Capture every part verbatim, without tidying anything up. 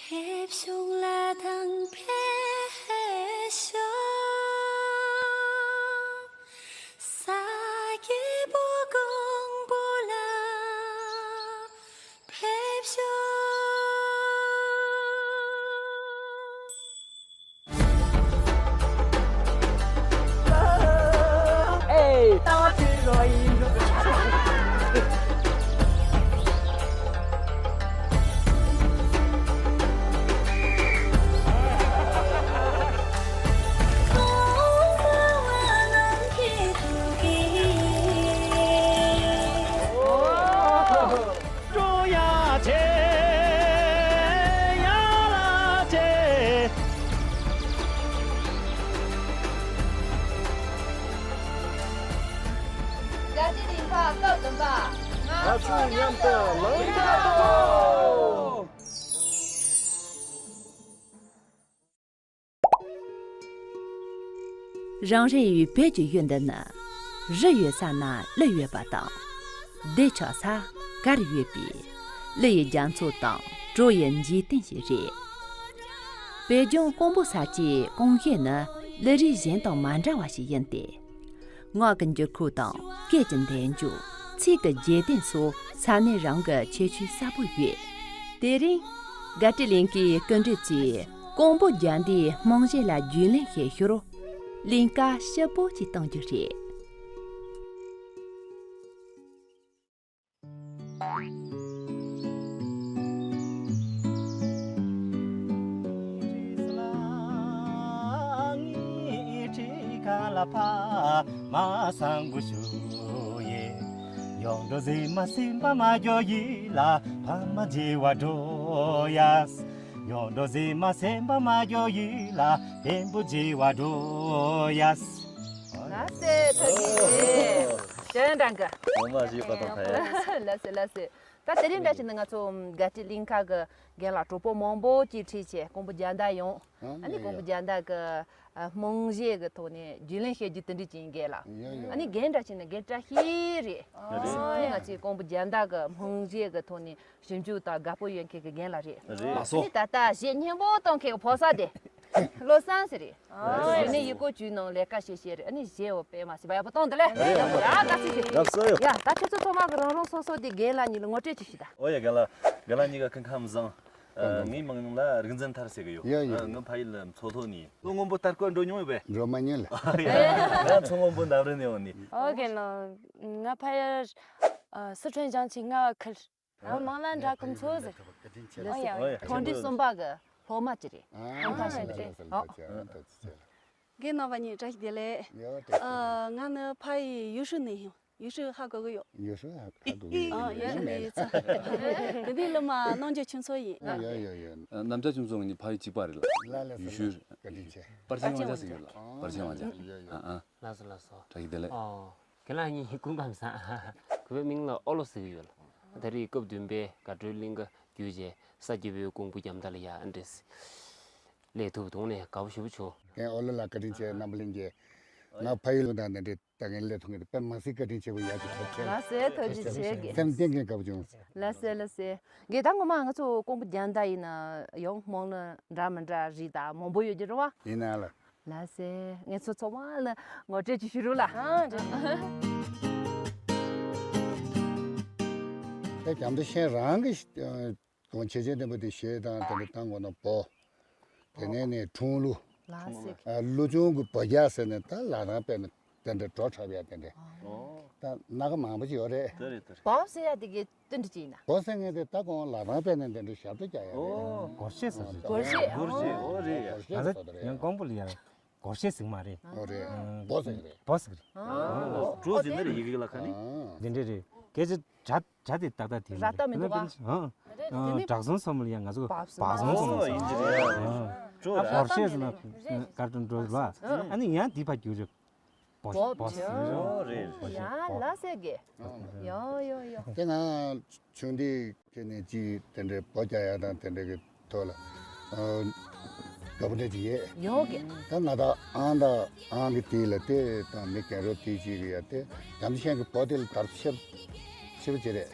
ཕེབས་ཤོག་ལྷ་དང་ཕེབས་ཤོག་ས་སྐྱེས་བུ་ཀོང་པོ་ལ་ཕེབས་ཤོག་ཨེ། ལྟ་བ་དུས་རོ་ཡིན་འགྲོ། ཀྲོ་ཡ་ཆེ། ཡ་ལ་ཆེ། རྒྱལ་སྤྱིའི་རིང་ཁ་སྐབས་བདུན་པ། ང་ཚོ་མཉམ་དུ་ལངས་ཐབས་དང་། རང་རེ་ཡི་བོད་ཀྱི་ཡུལ་འདི་ནི། རི་ཡོད་ས་ན་ཀླུ་ཡོད་པ་དང་། བདེ་ཆགས་ས་གར་ཡོད་པའི་ཀླུ་ཡི་རྒྱ་མཚོ་དང་གྲོ་ཡི་འཇིག་རྟེན་ཞིག་རེད། བོད་ལྗོངས་ཀོང་པོ་ས་ཆའི་ཀོང་ཞིང་ནི་ཀླུ་རིགས་གཞན་དང་མ་འདྲ་བ་ཞིག་ཡིན་ཏེ། ངག་གི་འགྱུར་ཁུག་དང་སྐད་ཀྱི་འདེགས་འཇོག་ཚིག་གི་རྒྱས་བསྟན་སོགས་ས་གནས་རང་གི་ཁྱད་ཆོས་གསལ་པོ་ཡོད། དེ་རིང་། དགའ་སྤྲོ་གླིང་གའི་སྐུ་མགྲོན་ཚོས་ཀོང་པོ་རྒྱ་མདའི་རྨང་གཞི་ལ་རྒྱུས་ལོན་བྱེད་ཞོར། གླིང་ག་ཞིབ་པོ་ཅིག་གཏོང་རྒྱུ་རེད། ཡོང་འགྲོ་ཟེར་མ་སེམས་པ་མ་སྐྱོ་ཡིད་ལ་བེམ་པོ་བརྗེ་བ་འགྲོ་ཡ། ལ་སེ་ཐོ་གི་ཞན་རང་གི་ངོ་མ་བཞི་པ་དང་ཕ་ཡ། ལ་སེ་ལ་སེ། ད་དེ་རིང་འདྲ་ཞིག་ནི་ང་ཚོ་དགའ་སྤྲོ་གླིང་ཁ་གི་རྒན་ལགས་གྲོགས་པོ་མང་པོ་ཅིག་ཁྲིད་བྱས་ཀོང་པོ་རྒྱ་མདའ་ཡོང་། ཨ་ནི་ཀོང་པོ་རྒྱ་མདའ་གི་རྨང་གཞི་གི་ཐོག་ནས་རྒྱུས་ལོན་བྱེད་རྒྱུ་དེ་འདྲ་ཅིག་ཡིན་རྒན་ལགས། ཨ་ནི་རྒན་འདྲ་ཞིག་ནི་རྒན་བཀྲ་ཤིས་རེད། ཨ་ནི་ང་ཚོའི་ཀོང་པོ་རྒྱ་མདའ་གི་རྨང་གཞི་གི་ཐོག་ནས། ཞིབ་འཇུག་དང་དགའ་པོ་ཡོད་མཁན་གྱི་རྒན་ལགས་རེད། ལགས་སོ། ཨ་ནི་ད་ལྟ་གཞས་སྙན་པོ་གཏོང་མཁན་གྱི་ཕོ་གསར་དེ། བློ་བཟང་ཟེར་རེད། ཨོ་ཡ། ཨ་ནི་ཡི་གོ་བཅུ་ནང་ལས་ཀ་བྱེད་བྱེད་རེད། ཨ་ནི་གཞས་འོ་དཔེ་མ་སྲིད་པ་ཡག་པོ་གཏོང་འདི་ལས། ཡ་དགའ་བསུ་ཞུ། ལགས་སོ་ཡོ། ཡ་ད་ཁྱོད་ཚོ་ཚང་མ་གི་རང་རང་སོ་སོ་དེ་རྒན་ལགས་གཉིས་ལ་ངོ་སྤྲོད་ཅིག་ཞུ་ད། ཨོ་ཡ་རྒན་ལགས། རྒན་ལགས་གཉིས་ཀ་སྐུ་ཁམས་བཟང་། ཨ་ངའི་མིང་ལ་རིག་འཛིན་ཐར་ཟེར་གི་ཡོད། ཡ་ཡ། ཨ་ང་ཕ་ཡུལ་མཚོ་ལྷོ་ནས་ཡིན། ལྷོ་སྔོན་པོ་ལྟར་སྐོར་འགྲོ་མྱོང་ཡོད་པས། འགྲོ་མ་མྱོང་ལ། ཡ་ཡ། ང་མཚོ་སྔོན་པོ་འདབས་རི་ནས་ཡོང་ནི། ཨོ་རྒན་ལགས། ང་ཕ་ཡུལ་ཨ་སི་ཁྲོན་ལྗང་ཆེ་རྔ་བ་ཁུལ། ཨ་མང་ལ་འདྲ་ཁམས་ཚོ་ཟེར། ཨ་ཡ། ཨོ་ཡ། ཐོན་འབྲས་གསུམ་པ་གི་སློབ་མ་ཅིག་རེད། ཨ་ཨང་ཐང་ཞིག་རེད། ཨོ། རྒན་རྣམ་པ་གཉིས་བཀྲ་ཤིས་བདེ་ལེགས། ཡོ་བཀྲ་ཤིས། ཨ་ང་ནི་ཕ་ཡུལ་ཡུལ་ཤུལ་ནས་ཡིན། ཡུལ་ཤུལ་ཧ་གོ་གི་ཡོད། ཡུལ་ཤུལ་ཧ་གོ་གི་ཡོད། ཨ་ཡུལ་ཤུལ་ནས་ཡིན་ཚ། དེ་དུས་སློབ་མ་རྣམ་རྒྱལ་ཁྱུ་མཚོ་ཡིན། ཡོ་ཡོ་ཡོ། རྣམ་རྒྱལ་ཁྱུ་མཚོ་ངེད་གཉིས་ཕ་ཡུལ་གཅིག་པ་རེད་ལ། ལ་ལ་ཡུལ་ཤུལ་རེད། བཀའ་དྲིན་ཆེ། པར་ཆེན་དབང་ཆ་ཟེར་ཡོད་ལ། པར་ཆེན་དབང་ཆ། ཡོ་ཡོ། ཨ་ཨ། ལགས་སོ་ལགས་སོ། བཀྲ་ཤིས་བདེ་ལེགས། ཨོ། ཁྱེད་རང་གཉིས་སྐུ་ཁམས་བཟང་། ཁོ་པའི་མིང་ལ་ཨོ་ལོ་ཟེར་གྱི་ཡོད་ལ། ད་རེས་སྐབས་བདུན་པའི་དགའ་སྤྲོའི་གླིང་ག་བརྒྱུད་རྗེས་ས་སྐྱེས་བུའི་ཀོང་པོ་རྒྱ་མདའ་ལ་ཡ་ཨ་འདྲེས་སླེབས་ཐུབ་དུང་ནས་དགའ་པོ་ཞེ་པོ་བྱུང་། ཨོ་ལོ་ལགས་བཀའ་དྲིན་ཆེ། རྣམ་པ་གླིང་གི་ང་ཕ་ཡུལ་དང་འདི་འདྲའི་ད་ངས་སླེབས་ཐུབ་མཁན་དེ་དཔེ་མ་སྲིད་བཀའ་དྲིན་ཆེ་བོ་ཡག་ཅིག་ཐོབ་ཆེ་ལ། ལགས་སེ་ཐུགས་རྗེ་ཆེ་གི། སེམས་གཏིང་གི་དགའ་པོ་བྱུང་། ལགས་སེ་ལགས་སེ། དགེ་ད་ངོ་མ་ང་ཚོ་ཀོང་པོ་རྒྱ་མདའ་ཡིན་ན་ཡང་རྨང་ལ་འདྲ་མི་འདྲ་རིགས་ད་མང་པོ་ཡོད་ཀྱི་རེད་བ། ཡིན་ན་ལ། ལགས་སེ། ངེད་ཚོ་ཚང་མ་ལ་ངོ་སྤྲོད་ཅིག་ཞུ་རོགས་ལ། ཨ་རེད། ད་རྒྱ་མདའ་ཤན་རང་གི་གོང་ཆེ་ཆེན་ལྡན་པ་དེ་གཞས་དང་དེ་འདྲ་བཏང་དགོས་ན་བོ། དེ་ནས་ནས་ཁྲུང་ལུ། ལགས་སེ། ཨ་ཀླུ་ཆུང་གི་བོ་རྒྱག་ཟེར་ནས་ད་ལ་རང་དཔེ་ནས་དེ་འདྲ་བྲོ་འཁྲབ་ཡ་དེ་འདྲ། ཨོ། ད་སྣ་ཁ་མང་པོ་ཅིག་ཡོད་རེད། དེ་རེད་དེ་རེད། བོ་ཟེར་ཡ་དེ་གི་དེ་འདྲ་ཅིག་ཡིན་ན། བོ་ཟེར་མཁན་དེ་ད་གོང་ལ་རང་དཔེ་ནས་དེ་འདྲ་ཞབས་བྲོ་རྒྱག་ཡ་རེད། ཨོ། སྒོར་གཞས་ཟེར་ཞིག་སྒོར་གཞས། སྒོར་གཞས། ཨོ་རེད་ཡ། སྒོར་གཞས་ཟེར་ཡང་ཡ། ཀོང་པོ་ལ་ཡ་སྒོར་གཞས་ཟེར་མ་རེད། ཨོ་རེད། ཨ་བོ་ཟེར་གི་རེད། བོ་ཟེར་གི་རེད། ཨ་ཨོ་ཨོ་ཟེར་ན་རེད་ཡི་གེ་ལ་ཁ་ནི། ཨ་དེ་འདྲ་རེད། སྐད་ཆ་སྒྲ་སྒྲ་དེ་ཏག་ཏག་དེ་ར་ཏ་མི་འདུག་ག་ཨ་ཨ་བྲག་རྫོང་ཚང་མ་ལ་ཡ་ང་ཚོ་བབ་སོང་བབ་སོང་ཨོ་ཟེར་ཡིན་གྱི་རེད། ཨ་ཨོ་ཨ་བོ་གཞས་ཟེར་ན་ཀར་ཏུན་འགྲོ་ལ་ཨ་ནི་ཡང་དེ་ཕ་རྒྱུ་རེད། བོ་བོ་ཟེར། ཨོ་རེད། ཡ་ལ་སེ་གེ། ཡོ་ཡོ་ཡོ། དེ་ང་ཆུང་དུས་ཁྱེད་ནས་ཅི་དེ་འདྲའི་བོ་རྒྱག་ཡ་དང་དེ་འདྲ་གི་ཐོག་ལ་ཨ་དགའ་པོ་འདྲ་ཅིག་ཡོད། ཡོད་གི། ད་ང་དང་ཨང་དང་ཨང་གི་དེ་ལ་དེ་དང་མི་རྒན་རབས་དེ་ཅིག་གི་ཡ་དེ་རྒྱ་མདའ་ཤན་གི་བོ་དེ་ལ་དར་ཆེ། ཞེ་པོ་ཅིག་རེད།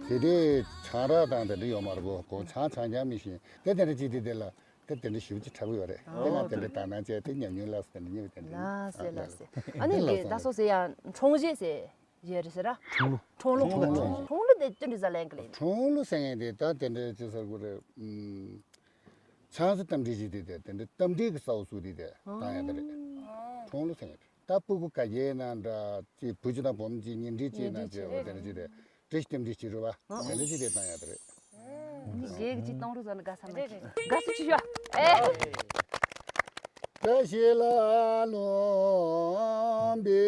དེ་དུས་ཆང་རག་དང་དེ་འདྲ་ཡོད་མ་རེད་གོ། གོ་ཆང་ཆང་རྐྱང་མི་ཤེས། དེ་དེ་འདྲ་ཅིག་དེ་དེ་ལ་དེ་དེ་འདྲ་ཞེ་པོ་ཅིག་དྲག་པོ་ཡོད་རེད། དེ་ལ་དེ་འདྲ་དག་སྣང་བྱས་ཏེ་ཉམས་མྱོང་ལ་སོགས་དེ་འདྲ་རྙེད་པ་དེ་འདྲ། ལགས་སེ་ལགས་སེ། ཨ་ནི་དེ་ད་སོ་སོ་ཡང་ཁྲོང་བཞེས་ཟེར་ཡོད་རེད་ཟེར་ར། ཁྲོང་ལོ། ཁྲོང་ལོ། ཁྲོང་ལོ་དེ་ཅི་འདྲ་ཟ་ལེན་གི་ལེན། ཁྲོང་ལོ་ཟེར་མཁན་དེ་ད་དེ་འདྲ་ཅི་ཟེར་དགོས་རེད། ཨུམ། ཆང་ས་གཏམ་འདྲི་བྱེད་དེ་དེ་དེ་འདྲ་གཏམ་འདྲི་གི་ས་འོག་སུ་དེ་དེ་བཏང་ཡ་དེ་རེད། ཁྲོང་ལོ་ཟེར་མཁན་དེ། ད་སྤུ་གུ་ག་གེ་ན་འདྲ་ཅིག་བུ་གཅིག་དང་བུ་མོ་གཅིག་གཉེན་སྒྲིག་བྱས་ན་ཅིག་འོ་དེ་འདྲ་ཅིག་དེ་བཀྲ་ཤིས་གཏམ་འདྲི་བྱེད་རུ་བ་དེ་འདྲ་ཅིག་དེ་བཏང་ཡ་དེ་རེད། ནི་རྒྱའི་གི་ཅིག་གཏོང་རུ་ཟ་ན་དགའ་ས་མ་རེད། དགའ་ས་ཅི་ཞུ། ཨེ། བཀྲ་ཤིས་ལ་ལོངས་པའི་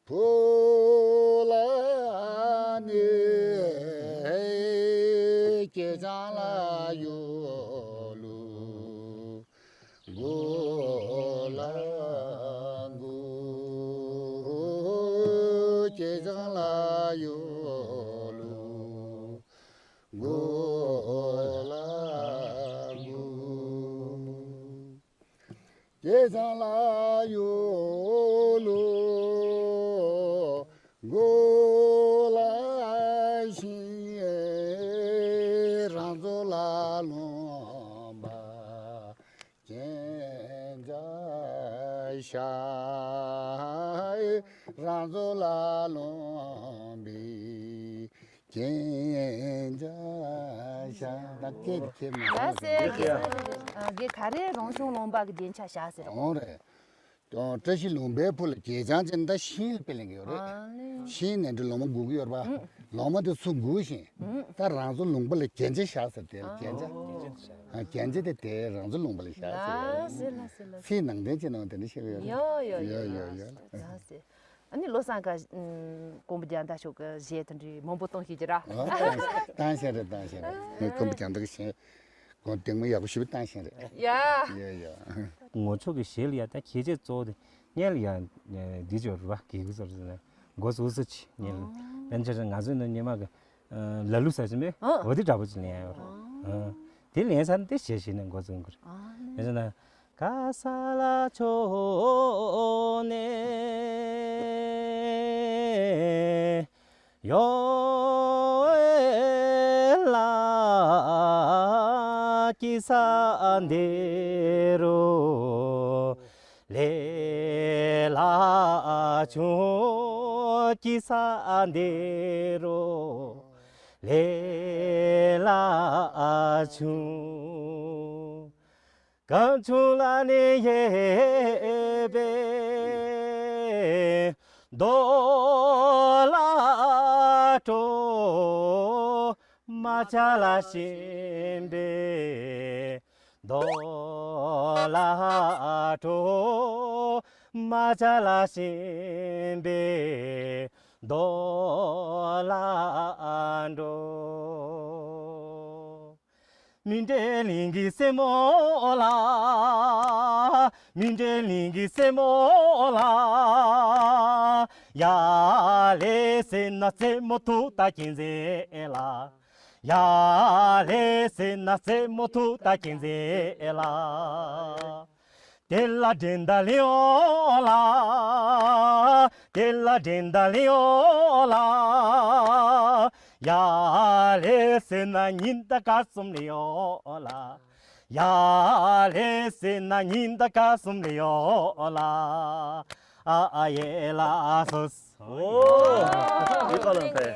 བུ་ལ་ནི། སྐྱེས་ཆང་ལ་ཡོད་ལུ། མགོ་ལ་མགོ། སྐྱེས་ཆང་ལ་ཡོད་ལུ། མགོ་ལ་མགོ། སྐྱེས་ཆང་ལ་ཡོད་ལུ། མགོ་ལ་ཤིང་རང་ཚོ་ལ་ལོངས་པ། གན་ཇ་ཤ། རང་ཚོ་ལ་ལོངས་པའི་གན་ཇ་ཤ། ད་སྐད་དེ་ཁྱེད་མ་ལ་སེ་གེ་གེ་ག་རེ་རང་བྱུང་ལོངས་པ་གི་གན་ཇ་ཤ་ཟེར། འོང་རེད། བཀྲ་ཤིས་ལུང་པའི་བུ་ལ་གད་རྒྱངས་ཅན་ད་ཤིང་ལ་དཔེ་ལེན་གི་ཡོད་རེད། ཨ་ལེ། ཤིང་ནས་འདྲ་ལོ་མ་སྒུག་གི་ཡོད་རེད་པ། ལོ་མ་དེ་སུ་སྒུག་ཤིང་། ད་རང་ཚོ་ལུང་པ་ལ་གན་ཇ་བཞག་ཟེར་དེ་ལ་གན་ཇ། ཨ། གན་ཇ་དེ་དེ་རང་ཚོ་ལུང་པ་ལ་བཞག་ཟེར། ལགས་སེ་ལགས་སེ་ལགས་སེ། ཚིག་ནང་དོན་ཅིག་ནང་དེ་འདྲ་བཤད་གི་ཡོད་རེད། ཡོད་ཡོད་ཡོད་ཡོད། ལགས་སེ། ཨ་ནི་བློ་བཟང་ཁ་ཀོང་པོ་རྒྱ་མདའ་ཤོག་གི་གཞས་དེ་འདྲའི་མང་པོ་གཏོང་ཤེས་ཀྱི་ར། ཨ། བཏང་བཏང་ཤེས་རེད། བཏང་ཤེས་རེད། ངས་ཀོང་པོ་རྒྱ་མདའ་གི་གཞས། གོང་གདེང་མ་ཡག་པོ་ཞེ་པོ་བཏང་ཤེས་རེད། ཡ། ཡ་ཡ། ངོ་ཆོག་གི་གཞས་ལ་ཡ་ད་ཁྱེད་ཆོས་གཙོ་བོ་དེ་སྙན་ལ་ཡ་འདི་ཅོ་རུ་བ་གི་གུ་ཟེར་ཟེར་ན་མགོ་སུ་སུ་ཆི་སྙན་ལ། ཨོ། ལན་ཆ་ཆ་ང་ཚོའི་ནང་སྙན་མ་གི་ལ་ལུ་ཟེར་ཅི་མེད། ཨོ། འོ་དེ་འདྲ་པོ་ཅིག་ལེན་ཡ་ཡོད་རེད། ཨོ། དེ་ལེན་ས་ནི་དེ་གཞས་གཞས་ནས་འགོ་བཙུགས་གི་རེད། ཨ་ནི། ལེན་ས་ན། ག་ས་ལ་ཆོ་ནེ། ཡོ་ཨེ་ལ་ཀི་ས་འདི་རུ་ལེ་ལ་ཆུང་ཀི་ས་འདི་རུ་ལེ་ལ་ཆུང་། གང་བྱུང་ལ་ནི་ཡེ་བེ་རྡོ་ལ་སྤྲོ་མ་ཆ་ལ་ཤིང་བེ་རྡོ་ལ་སྤྲོ་མ་ཆ་ལ་ཤིང་བེ་རྡོ་ལ་འགྲོ། མི་འདྲའི་གླིང་གི་སྲས་མོ་ལ། མི་འདྲའི་གླིང་གི་སྲས་མོ་ལ། ཡ་ལེ་སེ་ན་སྲས་མོ་ཐུག་ད་ཁྱེད་ཟེ་ལ། ཡ་ལེ་སེ་ན་སྲས་མོ་ཐུག་ད་ཁྱེད་ཟེ་ལ། དེ་ལ་འགྲན་ཟླ་ལེའོ་ལ། དེ་ལ་འགྲན་ཟླ་ལེའོ་ལ། ཡ་ལེ་སེ་ན་ཉིན་ད་ཀ་གསུམ་ལེའོ་ལ། ཡ་ལེ་སེ་ན་ཉིན་ད་ཀ་གསུམ་ལེའོ་ལ། ཨ་ཨ་ཡེ་ལ་སོ། ཨོ། ཡིད་ཀ་ལང་ཕེ།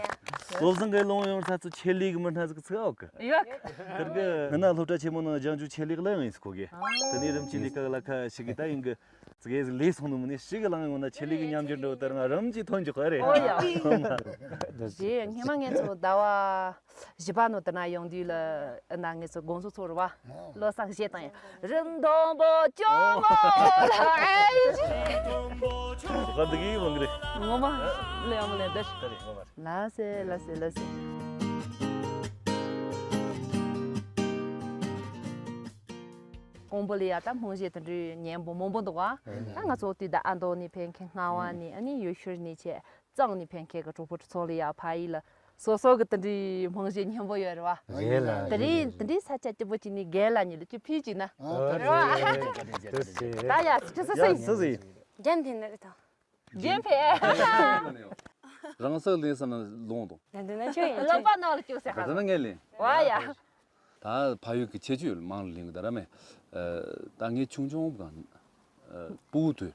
བློ་བཟང་གི་ལུང་ཡོང་ས་ཚུ་ཆེད་ལས་གི་མི་སྣ་ཟིག་ཚིག་ཨོ་གི། ཡོད། དེར་གི་ང་ན་སློབ་གྲྭ་ཆེན་མོ་ནང་སྦྱང་རྒྱུ་ཆེད་ལས་གླ་ཡང་ཡིན་སྐོ་གི། དེ་ནས་རིམ་གྱིས་ལས་ཀ་ལ་ཁ་ཞིག་གི་ད་ཡིན་གི། ཙི་གེ་ཟིག་ལས་སོང་ནི་མིན་ནི་ཞིག་གི་ལང་ཡོང་ན་ཆེད་ལས་གི་ཉམས་འགྱུར་འགྲོ་དེར་ང་རིམ་གྱིས་ཐོན་རྒྱུ་ག་རེད། ཨོ་ཡ། དེ་སྔས་མ་ངས་ཚོ་ཟླ་བ་བཞི་པ་ནོ་དེ་ན་ཡོང་དུས་ལ་ཨ་ན་ངས་ཚོ་དགོང་ཚོ་ཚོ་རུ་བ། བློ་བཟང་གཞས་བཏང་ཡ། རིན་མཐོན་པོ་སྐྱོ་མོ་ལ་ཨེ་ཅི། ད་འདི་གི་ཡིན་བང་གི་རེད། ངོ་མ་ལས་ཡང་མ་ལས་འདི། ད་རེད་ངོ་མ་རེད། ལ་སེ་ལ་སེ་ལ་སེ། ཀོང་པོ་ལ་ཡ་ད་རྨང་གཞི་དེ་འདྲའི་ཉན་པོ་མང་པོ་འདུག་བ། ད་ང་ཚོ་དུས་ད་ཨ་མདོ་ནས་ཕེབས་མཁན་སྔ་བ་ནས་ཨ་ནི་ཡུལ་ཤུལ་ནས་ཆེ། གཙང་ནས་ཕན་མཁན་གྱི་གྲོགས་པོ་ཚོ་ལ་ཡ་ཕ་ཡུལ་ལ་སོ་སོ་གི་དེ་འདྲའི་རྨང་གཞི་སྙིང་པོ་ཡོད་རེད་བ། རེད་ལ། དེ་རིང་དེ་འདྲའི་ས་ཆ་སྐྱིད་པོ་ཅིག་ནས་རྒན་ལགས་གཉིས་ལ་ཅིག་ཕུལ་ཅིག་ན། ཨ། རེད་བ། ད་ཡ་ཅི་སོ་སོ་ཡིན། སུ་ཟིག་རྒན་དེ་ནི་རེད་དོ། རྒན་ཕེ། རང་སར་ལེན་ས་ན་ལོང་དང་། ད་འདི་ན་ཆོས་ཡིན་ལག་པ་ནང་ལ་བཅུག་ཟེར་ད་ཧ་ལ་ད་ན་ངས་ལེན། ཝ་ཡ། ད་ཕ་ཡུལ་གྱི་ཁྱད་ཆོས་མང་ལ་ལེན་གི་ད་ར་མེད། ད་ངས་ཆུང་ཆུང་གང་སྤུ་གུ་དུས་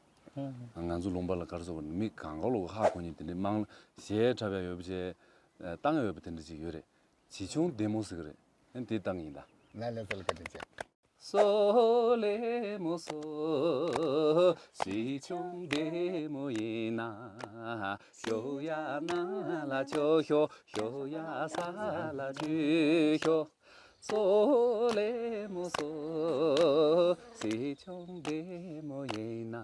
ང་ཚོ་ལུང་པ་ལ་གར་སོགས་མི་གང་ག་ལོག་ཧ་གོ་ཉིན་དེ་འདྲའི་མང་ལ་གཞས་འཁྲབ་ཡ་ཡོད་པ་བྱས། བཏང་ཡ་ཡོད་པ་དེ་འདྲ་ཅིག་ཡོད་རེད། བྱིས་ཆུང་བདེ་མོ་ཟེར་གི་རེད། ཨན་དེ་བཏང་ཡིན་ད། ལ་ལ་ས་ལ་བཀའ་དྲིན་ཆེ། སོ་ལེ་མོ་སོ། བྱིས་ཆུང་བདེ་མོ་ཡིན་ན། ཞོ་ཡ་ན་ལ་ཆོ་ཞོ། ཞོ་ཡ་ས་ལ་ཆུ་ཞོ། སོ་ལེ་མོ་སོ། བྱིས་ཆུང་བདེ་མོ་ཡིན་ན།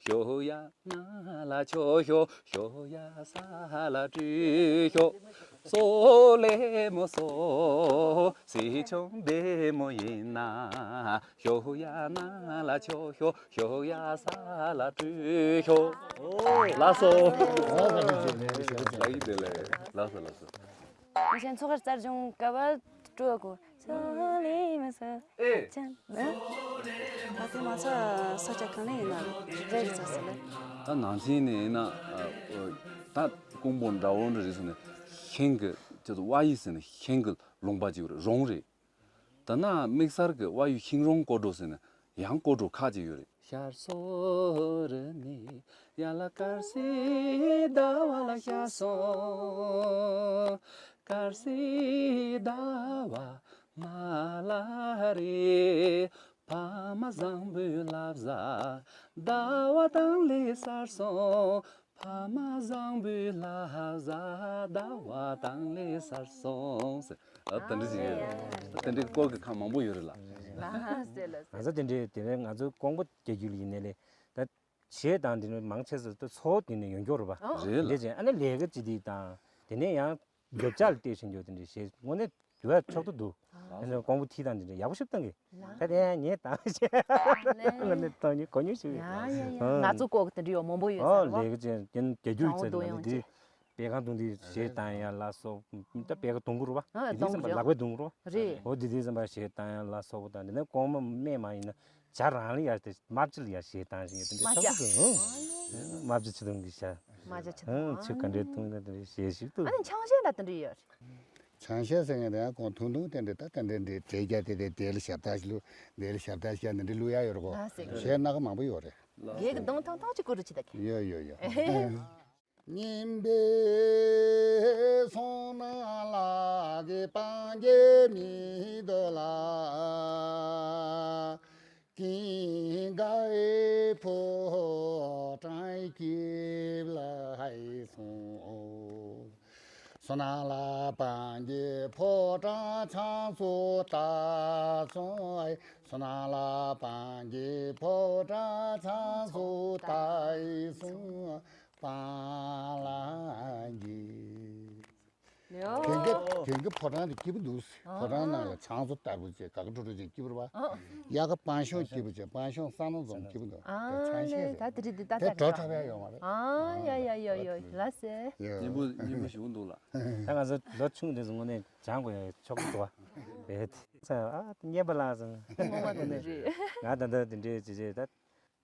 ཞོ་ཡ་ན་ལ་ཆོ་ཞོ། ཞོ་ཡ་ས་ལ་ཀྲུ་ཞོ། སོ་ལེ་མོ་སོ། བྱིས་ཆུང་བདེ་མོ་ཡིན་ན། ཞོ་ཡ་ན་ལ་ཆོ་ཞོ། ཞོ་ཡ་ས་ལ་ཀྲུ་ཞོ། ལགས་སོ། ལགས་ཡིན་དེ་ལས། ལགས་སོ་ལགས་སོ། ང་ཚོའི་མཚོ་ཁར་རྩར་བྱུང་སྐབས་སྤྲོ་གོ། སོ་ལེ་མོ་སོ། ཨེ། ཅན། ཨ་དེ་མ་ཚད་ས་ཆ་གང་ནས་ཡིན་ན་རེད་རེད་ཚ་ཟེར་ལེ། ད་ནང་ཆེན་ནས་ཡིན་ན་ད་ཀོང་པོ་འདྲ་བོ་འདྲ་རེད་ཟེར་ནས་ཤིང་གི་ཅེས་སུ་ཝ་ཡི་ཟེར་ནས་ཤིང་གི་ལུང་པ་ཅིག་རེད། རོང་རེད། ད་ན་དམིགས་བསལ་གྱི་ཝ་ཡི་ཤིང་རོང་སྐོར་འགྲོ་ཟེར་ནས་ཡང་སྐོར་འགྲོ་ཁག་ཅིག་ཡོད་རེད། ཤར་སོ་རི་ནས་ཡ་ལ་དཀར་སེ་ཟླ་བ་ལ་ཤར་སོང་། དཀར་སེ་ཟླ་བ་མ་ལ་རེ། ཕ་མ་བཟང་པོའི་བསླབ་བྱ་ཟླ་བ་དང་ལས་སར་སོང་། ཕ་མ་བཟང་པོའི་བསླབ་བྱ་ཟླ་བ་དང་ལས་སར་སོང་ཟེར། ཨ་དེ་འདྲ་ཞིག་ཡོད་རེད། དེ་འདྲའི་སྐོར་གྱི་ཁ་མང་པོ་ཡོད་རེད་ལ། ལགས་སེ་ལགས་སེ། ང་ཚོ་དེ་འདྲའི་དེ་ནས་ང་ཚོ་ཀོང་པོ་རྒྱལ་རྒྱུད་ལ་ཡིན་ནའི་ལས་ད་གཞས་དང་དེ་འདྲའི་མང་ཆེ་ས་ད་ཚོ་བོ་དེ་ནས་ཡོང་རྒྱུ་རེད་པ། ཨ་རེད་ལ། དེ་བྱས་ཨ་ནི་ལས་ཀ་ཅི་དེ་དང་དེ་ནས་ཡང་རྒྱབ་ལྗོངས་ལ་བལྟས་ཤིང་འགྱོ་དེ་འདྲའི་གཞས་དངོས་གནས་དུས་ཡག་ཆོག་ཏུ་འདུག་ཨ་ནི་ཀོང་པོ་ཐིག་དང་དེ་འདྲའི་ཡག་པོ་ཞིག་བཏང་གི། ད་དེ་ཡང་ངས་བཏང་ཞེས་དངོས་གནས་བཏང་ཉེ་གོ་ཉེ་ཞིག་ཡ་ཡ་ཡ། ཨ་ང་ཚོ་ཀོ་གི་དེ་འདྲ་ཡོད་མང་པོ་ཡོད་ཨ་ཟེར་བ། ལས་ཀ་ཅན་རྒྱ་རྒྱུད་ཚོ་ཚང་བོ་ནང་འདུ་ཡང་དེ་བྱེད། པད་ཁ་བརྡུང་དེ་གཞས་བཏང་ཡ་ལ་སོགས་ད་པད་ཁ་བརྡུང་གི་རེད་པ། ཨ་དེ་དུས་བརྡུང་ཙམ་པ་གི་ལག་པས་བརྡུང་གི་རེད་པ། རེད། འོ་དེ་དུས་ཙམ་པ་གཞས་བཏང་ཡ་ལ་སོགས་པ་དང་དེ་ནས་ཀོང་མ་སྨད་མ་ཡིན་ན་བྱ་རང་ལ་ཡ་དེ་རྨ་བྱ་ལ་ཡ་གཞས་བཏང་ཞིང་དེ་འདྲ་རྨ་བྱ། ཆགས་སུ་འདུག་ཨང་། རྨ་བྱ་ཆུ་དུང་གི་ཤ། རྨ་བྱ་ཆུ་དུང་ཨང་། ཆུ་ག་འདྲའི་བརྡུང་ན་དེ་འདྲའི་གཞས་ཤིག་འདུག་ཨ་ནི་ཆང་གཞས་འདྲ་དེ་འདྲ་ཡོད་རེད། ཆང་གཞས་ཟེར་མཁན་དེ་ཡང་ཁོང་ཐུང་ཐུང་དེ་འདྲའི་ད་དེ་འདྲའི་འདྲའི་གྲས་རྒྱག་དེ་དེ་དེ་ལ་ཞབས་ཏག་ཞིག་ལུ་དེ་ལ་ཞབས་ཏག་ཞིག་ཡ་འདི་འདྲའི་བླུག་ཡ་ཡོད་རེད་གོ། ལགས་སེ། གཞས་སྣ་ཁ་མང་པོ་ཡོད་རེད། རྒྱལ་གི་གདངས་ཐང་ཐང་ཅིག་བསྐུར་རོགས་བྱེད་ད་གི། ཡོད་ཡོད་ཡོད། སྙན་པའི་གསུང་ནང་ལ་གི་སྤང་རྒྱས་མི་འདོད་ལ། ཀུན་དགའ་བོ་བྲང་སྐྱིབས་ལ་ཧའི་སོང་། སོ་ན་ལ་སྤང་རྒྱས་ཕོ་བྲང་ཆང་སོ་ལྟ་སོང་། ཨའི་སོ་ན་ལ་སྤང་རྒྱས་ཕོ་བྲང་ཆང་སོ་ལྟ་ཡི་སོང་། སྤང་ལ་འགྱེལ། ཡོ། གན་གི་གན་གི་ཕོ་བྲང་དེ་སྐྱིད་པོ་འདུག་ཨ། ཕོ་བྲང་ནང་ལ་ཆང་བཟོ་ལྟ་བུ་བྱས་ག་གི་འགྲོ་འགྲོ་བྱས་སྐྱིད་པོ་རེད་པ། ཨ། ཡ་གི་པང་ཤོང་སྐྱིད་པོ་བྱས་པང་ཤོང་ས་ནང་འཛོམས་སྐྱིད་པོ་འདུག་ཨ་དེ་ཆང་ཤས་རེད། ད་དེ་རིགས་འདི་ད་དེ་ད་གྲོ་འཁྲབ་ཡ་ཡོད་མ་རེད། ཨ་ཡ་ཡ་ཡ་ཡ་ཡ་ལ་སེ། ཡོ། སྙན་པོ་སྙན་པོ་ཞིག་འདུག་ལ། ད་ང་ཚོ་ལོ་ཆུང་དུས་སུ་དངོས་གནས་སྦྱང་དགོས་ཡ་ཆོག་གི་འདུག་བ། རེད། ཨ་སྙན་པ་ལགས་སོ། ངོ་མ་དེ་འདྲ་རེད། ང་ད་ལྟ་དེ་འདྲའི་བྱས་བྱས་ད།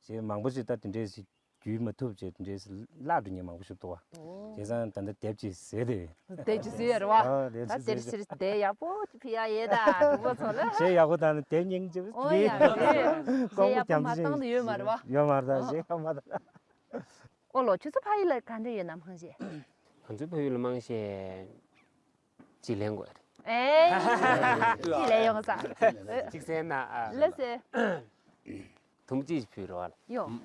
ཞེས་མང་པོ་ཞིག་ད་དེ་འདྲས་ཞིག་བརྒྱུད་མ་ཐུབ་ཅེས་དེ་འདྲས་བརླག་འགྲོ་མཁན་མང་པོ་ཞིག་འདུག་བ། ཨོ། བྱས་ཙང་ད་ལྟ་དེབ་ཅིག་བཟོས་ཏེ། དེབ་ཅིག་བཟོས་ཡ་རེད་བ། ཨ་དེབ་ད་ཅིག་དེར་བཟོས་ཕྱིར་དེ་ཡག་པོ་ཅིག་ཕུལ་ཡ་ཡོད་ད་གྲོགས་པོ་ཚོ་ལ། གཞས་ཡག་པོ་དང་དེབ་སྙིང་རྗེ་པོ་ཨོ་ཡ་རེད། གཞས་ཡག་པོ་མ་བཏང་དུ་ཡོད་མ་རེད་བ། ཡོད་མ་རེད་ད་གཞས་ཡག་མ་དང་། ཨོ་ལོ་ཁྱོད་ཚོ་ཕ་ཡུལ་ལ་ག་འདྲ་ཡོད་ན་མང་ཞེས། ང་ཚོའི་ཕ་ཡུལ་ལ་མང་ཞེས། ཅིག་ལེན་དགོས་རེད། ཨེ། ཅིག་ལེན་ཡོང་ས། ཅིག་གསན་ན་ཨ། ལགས་སེ། དུམ་ཅིག་ཕུལ་རོགས་ཨ། ཡོ།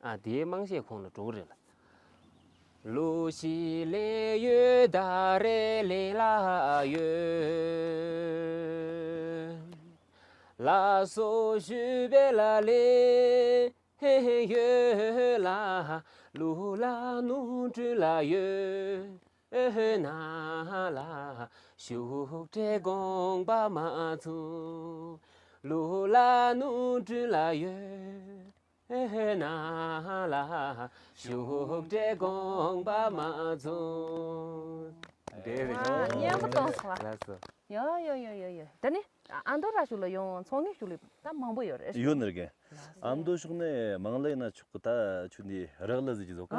ཨ་དེའི་དམངས་གཞས་ཁོང་ལ་འགྲོ་གི་རེད་ལ། ལུ་ཞིག་ལས་ཡོད་ད་རེ་ལས་ལ་ཡོད། ལ་སོ་ཞུ་བེ་ལ་ལེ། ཧེ་ཧེ་ཡོད་ལ། ལུ་ལ་ནུ་དྲུ་ལ་ཡོད། ཨེ་ཧེ་ན་ལ་ཤུགས་སྤྲད་དགོངས་པ་མ་ཚུགས། ལུ་ལ་ནུ་དྲུ་ལ་ཡོད། ཨེ་ཧེ་ན་ལ་ཤུགས་སྤྲད་དགོངས་པ་མ་ཚུགས། དེ་རེད། ཨ་སྙན་པོ་གཏོང་སོང་བ། ལགས་སོ། ཡོ་ཡོ་ཡོ་ཡོ་ཡོ། ད་ནི་ཨ་མདོ་ར་ཤུག་ལ་ཡོང་ཚོང་ངེ་ཤུག་ལ་ད་མང་པོ་ཡོད་རེད། ཡོད་ནི་རེད་གི། ཨ་མདོ་ཤུག་ནས་མང་ལེ་ན་ཆུག་གི་ད་ཆུ་འདི་རག་ལ་ཟིག་གི་ཟོ་ག་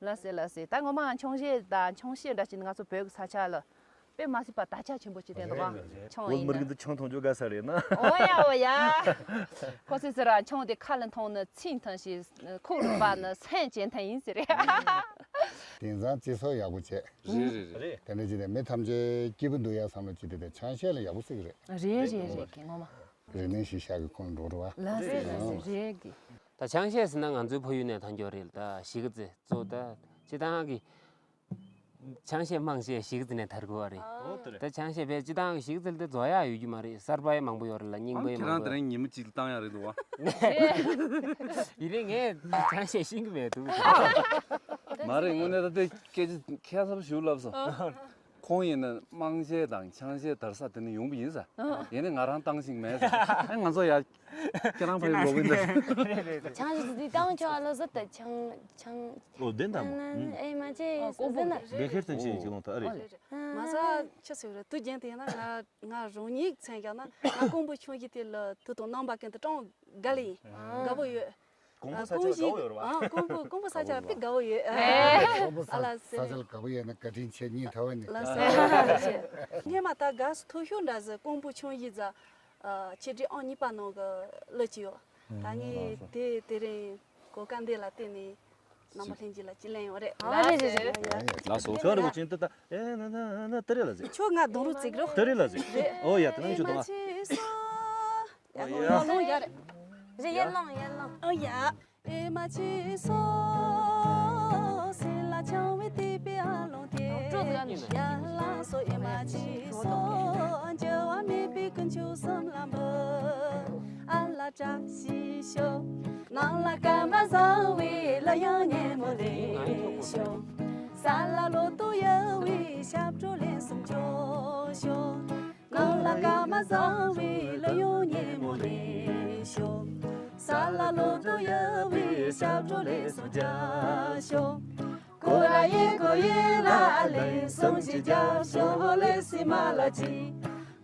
ལགས་སེ་ལགས་སེ། ད་ངོ་མ་ཆང་གཞས་དང་ཆང་གཞས་འདྲ་ཞིག་ང་ཚོ་བོད་ཀྱི་ས་ཆ་ལ་དཔེ་མ་སྲིད་པ་དར་ཆ་ཆེན་པོ་ཅིག་བསྟན་འདུག་ག་ཆང་བོད་ཡིན་མི་ན། རིགས་འདི་ཆང་འཐུང་རྒྱུ་དགའ་ས་རེད་ན། ཨོ་ཡ་ཨོ་ཡ། ཁོ་ཚོས་ཟེར་བ་ཆང་དེ་ཁ་ལ་འཐུང་ན་ཚིག་འཐུང་ཞིང་ཁོག་ལ་སྦ་ན་སེམས་ཅན་འཐུང་ཡིན་ཟེར། དེང་སང་སྤྱི་ཚོགས་ཡག་པོ་བྱས། རེད་རེད་རེད། དེ་འདྲ་བྱས་ནས་མི་ཐམས་ཅད་སྐྱིད་པོ་འདུག་ཡ་བསམ་བློ་བྱེད་དུས་དེ་ཆང་གཞས་ལ་ཡག་པོ་བརྩི་གི་རེད། རེད་རེད་རེད་གི་ངོ་མ། རིག་གནས་ཤིག་ཤག་གི་ཁོང་འགྲོ་རུ་བ། ལགས་སེ་ལགས་སེ་རེད་གི། ད་ཆང་གཞས་ཟེར་ན་ང་ཚོའི་ཕ་ཡུལ་ནས་ཐོན་རྒྱུ་རེད། ད་གཞིས་ཀ་རྩེ་གཙོ་ད་སྤྱི་བཏང་གི་ཆང་གཞས་དམངས་གཞས་གཞིས་ཀ་རྩེ་ནས་དར་དགོས་པ་རེད། ཨོ་དེ་རེད། ད་ཆང་གཞས་བས་སྤྱི་བཏང་གི་གཞིས་ཀ་རྩེ་ལ་དེ་རྫོགས་ཡག་ཡོད་རྒྱུ་མ་རེད། གསར་པ་ཡང་མང་པོ་ཡོད་རེད་ལ་རྙིང་པ་ཡང་ཁྱེད་རང་དེ་རིང་ཉིན་མོ་གཅིག་ལ་བཏང་ཡག་རེད་འདུག་བ། ཡིན་ནའི་ངས་ཆང་གཞས་ཤེས་ཀྱི་མེད་འདུག་མ་རེད། དངོས་གནས་ད་ལྟའི་སྐད་ཆ་ཁྱད་མཚར་ཞིག་ལབ་སོང་། ཁོང་ཡིན་ན་དམངས་གཞས་དང་ཆང་གཞས་དར་ས་དེ་ནས་ཡོང་པ་ཡིན་ས། ཡིན་ནའི་ང་རང་བཏང་ཤེས་མེད་ས། ཨ་ང་ཚོ་ཡ་ཁྱེད་རང་ཕ་ཡུལ་ལོག་གི་འདུག་རེད་རེད་རེད། ཆང་གཞས་འདི་བཏང་ཆོག་ཨ་ལོ་ཟེར་ད་ཆང་ཆང་། ཨོ་བདེན་དང་མོ། ཨེ་མ་ཅེ་ཨོ་ཀོང་པོ་ཟེར་ན་རེད། ལས་ཁེར་ཐོན་ཆེན་གྱི་ལོང་ཐ་ཨ་རེད། ཨོ་ལེ་རེད། མ་ས་ཆི་ཟེར་རེད། དུ་རྒྱན་དེ་ཡིན་ན་ང་ང་རང་ཉིད་མཚན་བཞག་ན་ང་ཀོང་པོ་ཆུང་གཞས་དེ་ལ་དུ་དང་རྣམ་པ་ཀུན་ཏུ་སྤྲང་དགའ་ལེ་ཡིན། དགའ་པོ་ཡོད། ཀོང་པོ་ས་ཆ་ལ་དགའ་བོ་ཡོད་རེད་བ། ཨ་ཀོང་པོ་ཀོང་པོ་ས་ཆ་ལ་དཔེ་དགའ་བོ་ཡོད། ཨེ། ཀོང་པོ་ས་ཨ་ལ་ས་ཆ་ལ་དགའ་བོ་ཡོད་ན་བཀའ་དྲིན་ཆེ་སྙིང་ཐག་པ་ནས། ལགས་སོ། སྔས་མ་ད་དགའ་སུ་ཐུག་ཤུགས་འདྲ་ཟེར་ཀོང་པོ་ཆུང་གཞས་ཟ། ཆེ་འབྲིང་ཨང་གཉིས་པ་ནང་གི་གླུ་ཅིག་ཡོད། ད་ངས་དེ་དེ་རིང་གོ་སྐབས་འདི་ལ་བརྟེན་ནས་རྣམ་པ་ལྷན་རྒྱས་ལ་ཅིག་ལེན་ཡོང་རེད། ཨ་རེད་རེད་རེད། ལགས་སོ། ཁྱོད་རེ་བ་ཅན་ཏི་ད་ཨེ་ན་ན་ན་ཏི་རེ་ལ་ཟེར། ཁྱོད་ང་གདོང་རུ་བརྩིགས་རོགས། ཏི་རེ་ལ་ཟེར། ཨོ་ཡ་ཏི་ནང་ཁྱོད་གདོང་ཨ། ཡ་ལོང་ཡ་ལོང་ཡ་རེད། རེད་ཡ་ལོང་ཡ་ལོང་། ཨོ་ཡ། ཨེ་མ་ཆི་སོ། སེ་ལ་ཆང་བའི་ཏི་པི་ཨ་ལོང་ཏེ། ཡ་ལ་སོ་ཨེ་མ་ཆི་སོ། འགྱུར་བ་མེད་པའི་ཀུན་ཆུ་གསུམ་ལ་འབུལ། ཨ་ལ་བཀྲ་ཤིས་ཤོག་ནང་ལ་སྐར་མ་བཟང་བའི་གླུ་དབྱངས་སྙན་མོ་ལེན་ཤོག་ས་ལ་ལོ་ཏོག་ཡོད་བའི་ཞབས་བྲོ་ལེན་སུམ་ཅུ་ཤོག་ནང་ལ་སྐར་མ་བཟང་བའི་གླུ་དབྱངས་སྙན་མོ་ལེན་ཤོག་ས་ལ་ལོ་ཏོག་ཡོད་བའི་ཞབས་བྲོ་ལེན་སུམ་བརྒྱ་ཤོག་ཀོ་ར་ཡེ་ཀོ་ཡེ་ལ་ཨ་ལེན་སུམ་བཞི་བརྒྱ་ཤོག་ལེ་སི་མ་ལ་ཅི།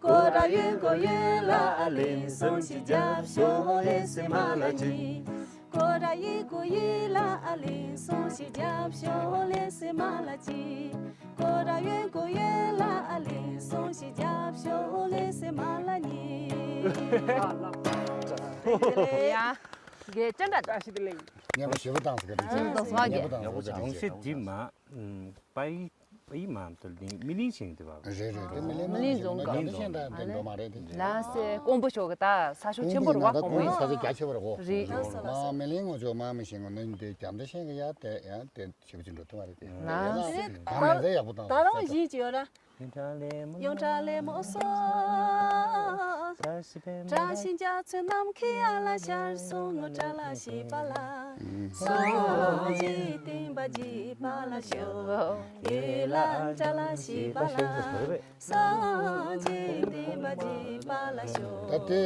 ཀོ་ར་ཡེ་ཀོ་ཡེ་ལ་ཨ་ལེན་སུམ་བཞི་བརྒྱ་ཤོག་ལེ་སི་མ་ལ་ཅི། ཀོ་ར་ཡེ་ཀོ་ཡེ་ལ་ཨ་ལེན་སུམ་བཞི་བརྒྱ་ཤོག་ལེ་སི་མ་ལ་ཅི། ཀོ་ར་ཡེ་ཀོ་ཡེ་ལ་ཨ་ལེན་སུམ་བཞི་བརྒྱ་ཤོག་ལེ་སི་མ་ལ་ཉི། ཡ། དགེ་ཅན་འདྲ་ད་ཤི་དེ་ལེ། ཉན་པ་ཞེ་པོ་བཏང་ཟེར་ག་དེ་ཨ་ནི་དོ་སོ་བ་དགེ། ཉན་པ་བཏང་ཟེར་ག་དེ་ཆང་ཤེས་དེ་མ། པའི་པའི་མ་དོ་ལིང་མི་ལིང་ཞིང་དེ་བ། རེད་རེད། དེ་མི་ལིང་མི་ལིང་མ་ཞིང་ཟོང་ན་ག་རྒྱ་མཚོ་ཤན་ད་དེ་འགྲོ་མ་རེད་དེ། ལ་སེ་ཀོང་པོ་ཤོག་གི་ད་ས་ཤོག་ཆེན་པོ་རུ་བ་ཀོང་པོ་ཡིན། ས་ཆ་རྒྱ་ཆེ་བ་རེད་གོ། རེད། མ་མི་ལིང་ངོ་ཅོག་མ་མི་ཞིང་ངོ་ནི་དེ་རྒྱ་མཚོ་ཤན་གི་ཡ་དེ་ཡ་དེ་ཞེ་པོ་ཅིག་འགྲོ་ཐུབ་མ་རེད་དེ། ལ་སེ་ད་མི་ལ་ཡག་པོ་བཏང་ད་རང་ས་ཆ་བཞིན་ཅིག་ཡོད་ར། ཡོང་གྲ་ལེ་མོ་སོ། བཀྲ་ཤིས་རྒྱ་མཚོའི་ནམ་མཁའི་ཡ་ལ་ཤར་སོང་ངོ་བཀྲ་ལ་ཤིས་པ་ལ། སངས་རྒྱས་བསྟན་པ་རྒྱས་པ་ལ་ཤོག་ཡུལ་ལ་བཀྲ་ལ་ཤིས་པ་ལ། སངས་རྒྱས་བསྟན་པ་རྒྱས་པ་ལ་ཤོག་ད་དེ་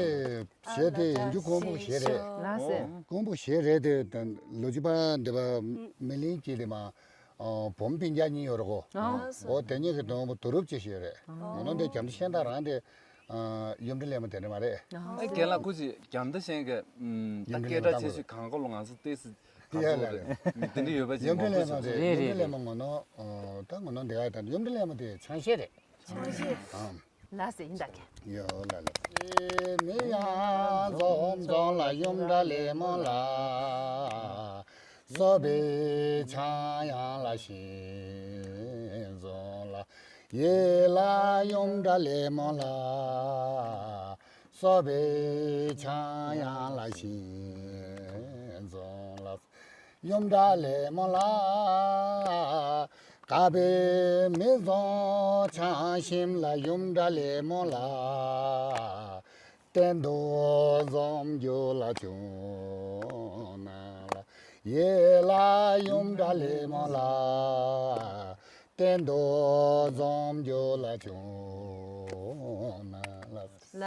གཞས་དེ་ཡིན་རྒྱུ་ཀོང་པོ་གཞས་རེད། ལགས་སེ། ཀོང་པོ་གཞས་རེད་དེ་ད་ལོ་རྒྱུས་པ་འདི་པ་མི་ལིང་གི་དེ་མ། ཨོ། བུམོ་སྤུན་ཀྱག་གཉིས་ཡོད་རེད་གོ། ཨ། ཨོ་དེ་གཉིས་ཀྱི་དོན་པོ་དུ་རུབ་ཅེས་ཞིག་ཡོད་རེད། ཨོ། ང་ནོ་འདི་རྒྱ་མཚོ་ཤན་ད་རང་དེ། ཨ། ཡུམ་འདྲེ་ལེན་མོ་དེ་འདྲ་མ་རེད། ཨ། ཨེ་རྒན་ལགས་སྐུ་མཁྱེན། རྒྱ་མཚོ་ཤན་གྱི་ད་ཡུམ་འདྲེ་སྐད་ལེན་མོ་གྲགས་ཆེ་ཤོས་གང་གོ་ལོ་ང་ཚོ་ཏེ་སི་ག་ཚོ་རེད། དེ་འདྲ་ཡོད་པ་ཅིག་ཡུམ་འདྲེ་ལེན་མོ་དེ་རེད་ཡུམ་འདྲེ་ལེན་མོ་ང་ནོ། ཨོ་ད་ང་ནོ་འདི་ག་ད་ཡུམ་འདྲེ་ལེན་མོ་དེ་ཆང་གཞས་རེད། ཆང་གཞས། ཨ། ལགས་སེ་ཡིན་ད་ཀྱེ། ཡོ་ལ་ལ། མི་ཡང་འཛོམས་འཛོམས་ལ་ཡུམ་འདྲ་ལེ་མོ་ལ། སོ་པའི་ཆང་ཡང་ལ་ཤིང་འཛོམས་ལ། ཡེ་ལ་ཡུམ་འདྲ་ལེ་མོ་ལ། སོ་པའི་ཆང་ཡང་ལ་ཤིང་འཛོམས་ལ། ཡུམ་འདྲ་ལེ་མོ་ལ། དགའ་པའི་མི་བཟང་ཆང་ཞིམ་ལ་ཡུམ་འདྲ་ལེ་མོ་ལ། གཏན་དུ་འཛོམས་རྒྱུ་ལ་བྱུང་ན་ལ། ཡེ་ལ་ཡུམ་འདྲ་ལེ་མོ་ལ། གཏན་དུ་འཛོམས་རྒྱུ་ལ་བྱུང་ན་ལ། ལགས་སེ།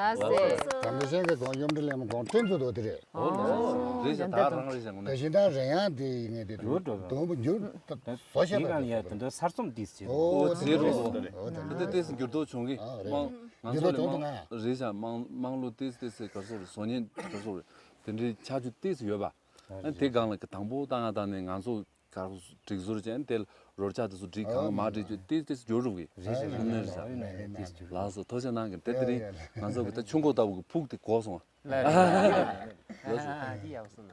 དམ་པའི་ཤིང་གི་གོང་ཡུམ་འདྲེ་ལེན་མོ་གོང་ཏིང་ཙུ་དོ་དེ་རེད། ཨོ་ལགས་སེ། རེད་ཤག་ད་རང་རེད་ཤག་ངོ་ན། ད་ཤིང་ད་རེད་ཡང་དེ་ཡིན་ངེས་དེ་འགྱུར་འགྲོ་གི་དོན་པོ་འགྱུར་བཟོ་ཤེས་པ་ཡིན་གང་ཡ་དེ་འདྲ་གསར་རྩོམ་དེ་ཟེར། ཨོ་དེ་རེད་ལོ། ཨོ་དེ་འདྲ་ཏེ་སི་འགྱུར་ལྡོག་བྱུང་གི། ཨ་རེད། མང་ང་ཚོ་ལས་མང་རེད་ཤག་དམངས་དམངས་གླུ་ཏེ་སི་ཏེ་སི་ག་རེ་ཟེར་རེད། བཟོ་ཉན་ག་རེ་ཟེར་རེད། དེ་འདྲའི་ཆ་རྒྱུས་ཏེ་སི་ཡོད་པ། ཨ་དེ་སྒང་ལ་གི་དང་པོ་བཏང་ཡ་བཏང་ནས་ང་ཚོ། དཀར་པོ་སྒྲིག་ཟུར་ཅན་དེ་རོལ་ཆ་དེ་ཚོ་སྒྲིག་གང་མ་སྒྲིག་རྒྱུ་དེ་དེ་ཚོ་འགྱུར་རུང་གི། རེད་རེད་རེད། ལགས་སོ། ཐུགས་རྗེ་གནང་གི། དེ་དེ་རིང་ང་ཚོ་གི་ད་ཆུ་འགོ་ལྟ་བུ་གི་ཕུག་དེ་གོ་སོང་བ། ལགས་རེད། ལགས་སོ། ཨ་ཨ་འདི་ཡག་སོང་ན།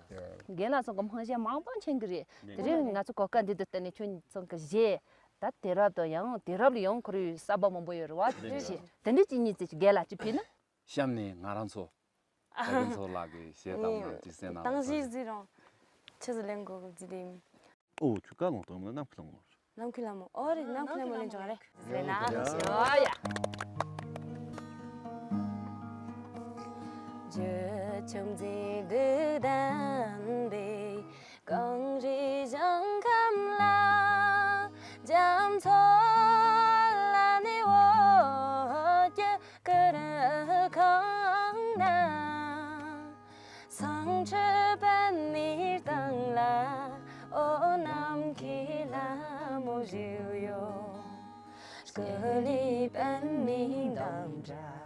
རྒན་ལགས་ཚོ་གི་སྨོན་ཤེས་མང་པོ་མཁྱེན་གི་རེད། དེ་རིང་ང་ཚོ་གོ་སྐབས་འདི་འདི་བསྟན་ནས་ཁྱོད་ཚོ་གི་གཞས་ད་དུས་རབས་དང་ཡང་དུས་རབས་ལ་ཡང་ཁོར་ཡུག་གསར་པ་མང་པོ་ཡོད་རེད་བ། རེད། ཞེས་དེ་འདྲ་ཅིག་གཉིས་ཙམ་ཞིག་རྒན་ལགས་ཅིག་ཕུལ་ན། གཤམ་ནས་ང་རང་ཚོ། ད་རྒན་ཚོ་ལགས་ཀྱི་གཞས་དང་ནང་ཅིག་གསན་གནང་། དང་ཞིག་ཟིག་རུང་། ཆི་ཟིག་ལེན་དགོས་གི་ཟིག་དེ་ཡིན། ཨོ་ཆུ་ཀ་ལོང་དང་ནམ་མཁའི་ལྷ་མོ། ནམ་མཁའི་ལྷ་མོ། ཨོ་རེད། ནམ་མཁའི་ལྷ་མོ་ལེན་ཆོག་རེད། རེད་ན། ཡ་ཡ། བརྗོད་བྱ་མཛེས་སྡུག་ལྡན་པའི་གངས་རི་ཞིང་ཁམས་ལ། རྒྱ་མཚོ་ལ་ནི་འོད་ཀྱི་གུར་ཁང་ན། སང་ཕྱི་པད་མའི་སྟེང་ལ། ཨོ་ནམ་མཁའི་ལྷ་མོ་བཞུགས་ཡོད། སྐུ་ལུས་པདྨའི་འདབ་འདྲ།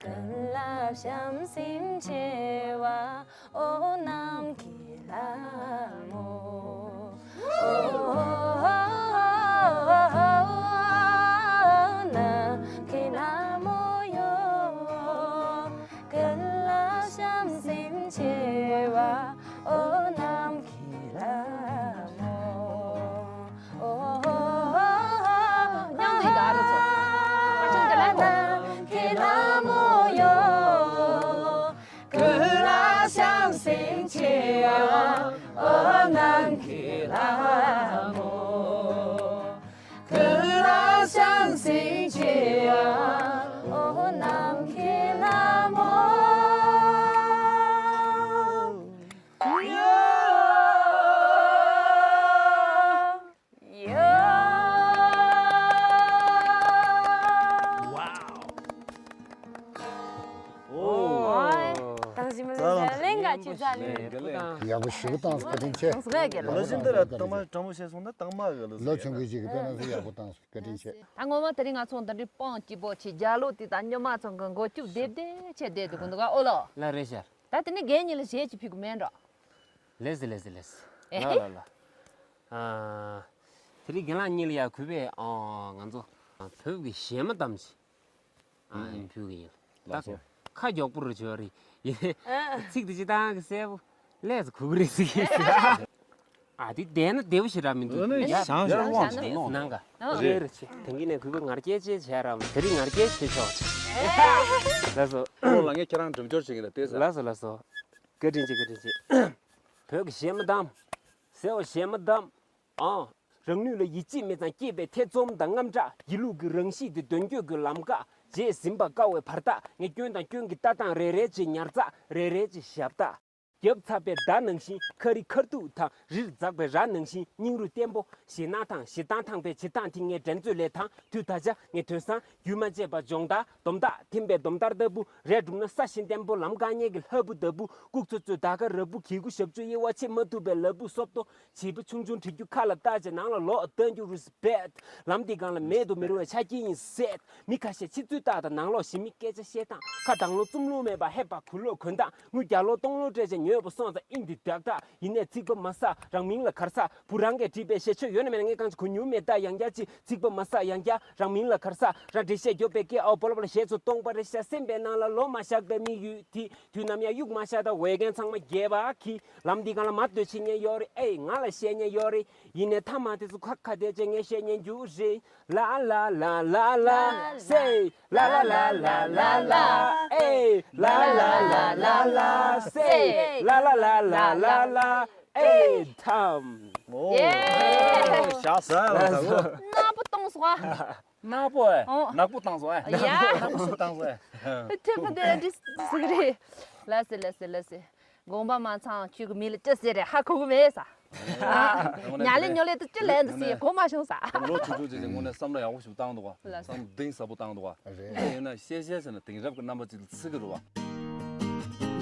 ཀུན་ལ་བྱམས་སེམས་ཆེ་བ། ཨོ་ནམ་མཁའི་ལྷ་མོ། ཨོ་ནམ་མཁའི་ལྷ་མོ་ཡོ། ཀུན་ལ་བྱམས་སེམས་ཆེ་བ། ཨོ་ནམ་མཁའི་ལྷ་མོ། ཨོ། ཡང་ནས་ད་རུ་ཚོ། ཨ་ཅང་ག་ལ་ནམ་མཁའི་ལྷ་མོ་ཡོ། ཀུན་ལ་བྱམས་སེམས་ཆེ་བ། ཨོ་ནམ་མཁའི་ལྷ་མོ། ཀུན་ལ་བྱམས་སེམས་ཆེ་བ། ཨོ་ནམ་མཁའི་ལྷ་མོ་ཡོ། ཡ། ཝའོ། ཨོ། ཏང་ཞིམ་ལ་ལེན་ག་ཅི་ཟ་ལེ། ཡག་པོ་ཞེ་པོ་བཏང་སོང་། བཀའ་དྲིན་ཆེ། ལོ་བཞིན་དུ་ར་དང་མ་དྲང་མོ་བཤད་སོང་ན་དང་མ་གི་ལོ་ལོ་ཆུང་གི་ཅིག་གི་དཔེར་ན་ཚོ་ཡག་པོ་བཏང་སོང་། བཀའ་དྲིན་ཆེ། ད་ངོ་མ་དེ་རིང་ང་ཚོ་འདི་འདྲའི་པང་སྐྱིད་པོ་ཆེ་རྒྱ་ལོ་དེ་དང་སྨྱོན་མ་ཚང་གི་མགོ་སྐྱུག་བདེ་བདེ་ཆེ་བསྡད་འདུག་གི་འདུག་ག་ཨོ་ལོ། ལ་རེད་ཤག་ད་དེ་ནི་རྒན་གཉིས་ལ་གཞས་ཅིག་ཕུལ་གི་མེད་འགྲོ། ལེ་སི་ལེ་སི་ལེ་སི། ཨེ། ལ་ལ་ལ། ཨ། དེ་རིང་རྒན་ལགས་གཉིས་ལ་ཡ་གུས་པས་ཨ་ང་ཚོ་བོད་ཀྱི་གཞས་མ་གཏམ་ཞིག་ཨ་ཨུམ། ཕུལ་གི་ཡིན། ལགས་སོ། ད་ཁ་མགྱོགས་པོ་རུ་བྱོས་རེད་ཡིན། ཨ། ཚིག་དེ་ཅི་ཏང་གི་གསལ་པོ་ལས་སུ་གུ་གུ་རེད་ཟིག་ཨ་དེ་བསྡད་ན་བདེ་བོ་ཞིག་ར་མི་འདུག་ཨ་ནི་ཡ། ཞང་ཞང་ཞང་ནང་ག་རེད་རེད་ཆེ། དེང་གི་ནས་གུས་པ་ངར་སྐད་ཆེ་བྱས་ར་དེ་རིང་ངར་སྐད་ཆེ་ཆོག་ཆེ། ལགས་སོ། ཨོ་ལ་ངས་ཁྱེད་རང་འགྲེམས་སྐྱོར་བྱེད་ཀྱི་ལ་བལྟས་ས། ལགས་སོ་ལགས་སོ། བཀའ་དྲིན་ཆེ་བཀའ་དྲིན་ཆེ། བོད་ཀྱི་གཞས་མ་གཏམ། ཟེར་བ་གཞས་མ་གཏམ། ཨང་། རང་ནུས་ལ་ཡིད་ཆེས་མེད་ཙང་སྐྱེས་པའི་ཐེ་ཚོམ་དང་དངངས་སྐྲག་ཡིད་ལུགས་ཀྱི་རང་གཤིས་དེ་དོན་བསྐྱོད་ཀྱི་ལམ་ཁ་རྗེས་ཟིན་པ་དཀའ་བའི་བར་ཐག་ངས་སྐྱོན་དང་སྐྱོན་གྱི་ལྟ་སྟངས་རེ་རེ་བྱས་ཉར་ཚགས་རེ་རེ་བྱས་ཞབས་ཏག་རྒྱབ་ཚ་བའི་མདའ་ནང་བཞིན་ཁ་རི་ཁར་ཐུག་དང་རིར་འཛེགས་པའི་རྭ་ནང་བཞིན་སྙིང་རུས་བརྟན་པོ་ཞེད་སྣང་དང་ཞེ་སྡང་དང་པའི་བྱེད་སྟངས་དེ་ངས་འགྲན་རྩོད་ལས་དང་དུས་ད་ཆ་ངས་དོན་བཟང་རྒྱུན་མ་ཆད་པ་སྦྱོང་བརྡར་སྡོམ་རྟགས་ཐིམ་པའི་སྡོམ་རྟགས་ལྟ་བུ་རས་གྲུབ་ན་ས་གཞི་བརྟན་པོ་ལམ་དཀའ་ཉེ་གི་ལྷ་བུ་ལྟ་བུ་ལྐུགས་ཚོད་ཚོད་ད་ག་ར་བུ་གི་གུ་ཞབས་ཆུ་གཡེར་བ་ཆེ་མ་ཐུབ་པའི་ལ་བུ་སོབ་ཏོ། བྱིས་པ་ཆུང་ཆུང་བྲིས་རྒྱུ་ཁ་ལ་བཏགས་བྱས་ནང་ལ་ལོག་ལྟ་རྒྱུ་རུས་པེད། ལམ་འདི་སྒང་ལ་མེད་དུ་མི་རུང་བའི་ཆ་རྐྱེན་ཡིན་ཟེར། མི་ཁ་ཤས་ཕྱི་ཚུལ་བལྟ་དང་ནང་ལོག་ཞི་མི་སྐད་ཆ་བཤད་སྟངས་ཁ་དང་ལོ་བཙུམ་ལུང་མེད་པ་ཧེ་བག་གུ་ལོག་གོན་སྟངས་དངུལ་བརྒྱ་ལོ་སྟོང་ལོ་སྤྲད་བྱས་ཉོས་པ་སོང་ཙང་ཨིན་འདི་བདག་བདག་ཡིན་ནས་ཚིག་པ་མ་ཟ་རང་མིང་ལ་གར་ཟ་བུ་རང་གིས་བྲིས་པའི་ཞལ་ཆོས་ཡོད་ན་མེད་ན་ངས་གང་ཅི་གོ་མྱོང་མེད་ད་ཡང་བསྐྱར་ཅི་ཚིག་པ་མ་ཟ་ཡང་བསྐྱར་རང་མིང་ལ་གར་ཟ་རང་འགྲེལ་བཤད་རྒྱོབ་པའི་སྐད་ཨའོ་སྦོ་ལ་སྦོ་ལ་བཤད་ཚོ་སྟོང་པ་རེད་ཤག་སེམས་པའི་ནང་ལ་ལོ་མ་བཞག་པའི་དམིགས་ཡུལ་དེ། དུས་ནམ་ཡང་གཡུག་མ་བཞག་ད་འོས་འགན་ཚང་མ་རྒྱལ་བ་གིས་ལམ་འདི་སྒང་ལ་མར་སྡོད་བྱེད་མཁན་ཡོད་རེད། ཨེ་ང་ལ་བཤད་མཁན་ཡོད་རེད། ཡིན་ནའི་མཐའ་མ་དེ་ཚོ་ཁ་ཁ་བསྡད་བྱས་ངས་བཤད་མཁན་རྒྱུ་རེད། ལ་ལ་ལ་ལ་ལ་སེ། ལ་ལ་ལ་ལ་ལ་ལ་ཨེ། ལ་ལ་ལ་ལ་ལ་སེ། ལ་ལ་ལ་ལ་ལ་ལ་ཨེ། ཐམ། ཨོ། ཡེ། ཤ་ཟ་ལ་ད་གོ། ནག་པོ་གཏོང་སོང་ཨ། ནག་པོ་ཨེ། ཨོ། ནག་པོ་བཏང་སོང་ཨེ། ཡ། ནག་པོ་སུ་བཏང་སོང་ཨེ། ཐེ་ཕ་དེ་འདི་ཟིག་རེད། ལ་སེ་ལ་སེ་ལ་སེ། དགོངས་པ་མ་ཚང་ཁྱོད་ཀྱི་མི་ལ་ཅི་ཟེར་རེད་ཧ་གོ་གི་མེད་ས། ཉ་ལེ་ཉོ་ལེ་དུ་ཅི་ལན་དུ་སི་གོ་མ་བྱུང་ས། ལོ་ཆུང་ཆུང་ཅིག་ཅིག་དངོས་གནས་བསམ་བློ་ཡག་པོ་ཞིག་བཏང་འདུག་བ། ལ་སེ། བསམ་གཏིང་ཟབ་པོ་བཏང་འདུག་བ། རེད། དེ་ཡིན་ན་བཤད་བཤད་ཟེར་ན་དེང་རབས་ཀྱི་རྣམ་པ་ཅིག་ལ་ཚིག་གི་རུ་བ།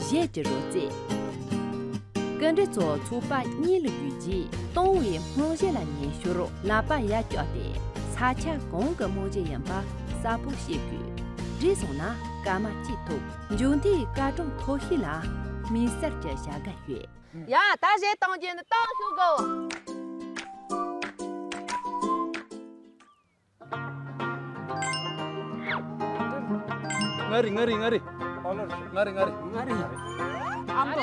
གཞས་ཀྱི་རོལ་རྩེད། སྐུ་མགྲོན་ཚོ་ཚོགས་པ་གཉིས་ལ་བརྒྱུད་རྗེས་གཏོང་བའི་སྨོན་གཞས་ལ་ཉན་ཞོར་ལག་པ་ཡར་བཀྱགས་ཏེ་ས་ཆ་གང་གི་སྨོན་གཞས་ཡིན་པ་གསལ་པོ་ཤེས་དགོས། བྲིས་སོང་ན་སྐར་མ་གཅིག་ཐོབ། མཇུག་མཐའི་སྐར་གྲངས་ཐོབ་ཤེས་ལ་མི་སེར་གྱི་བྱ་དགའ་ཡོད། ཡ་ད་གཞས་གཏོང་རྒྱུ་ནི་གཏོང་ཤོག་གོ། ང་རེད། ང་རེད། ང་རེད། ང་རེད། ང་རེད། ཨ་མ།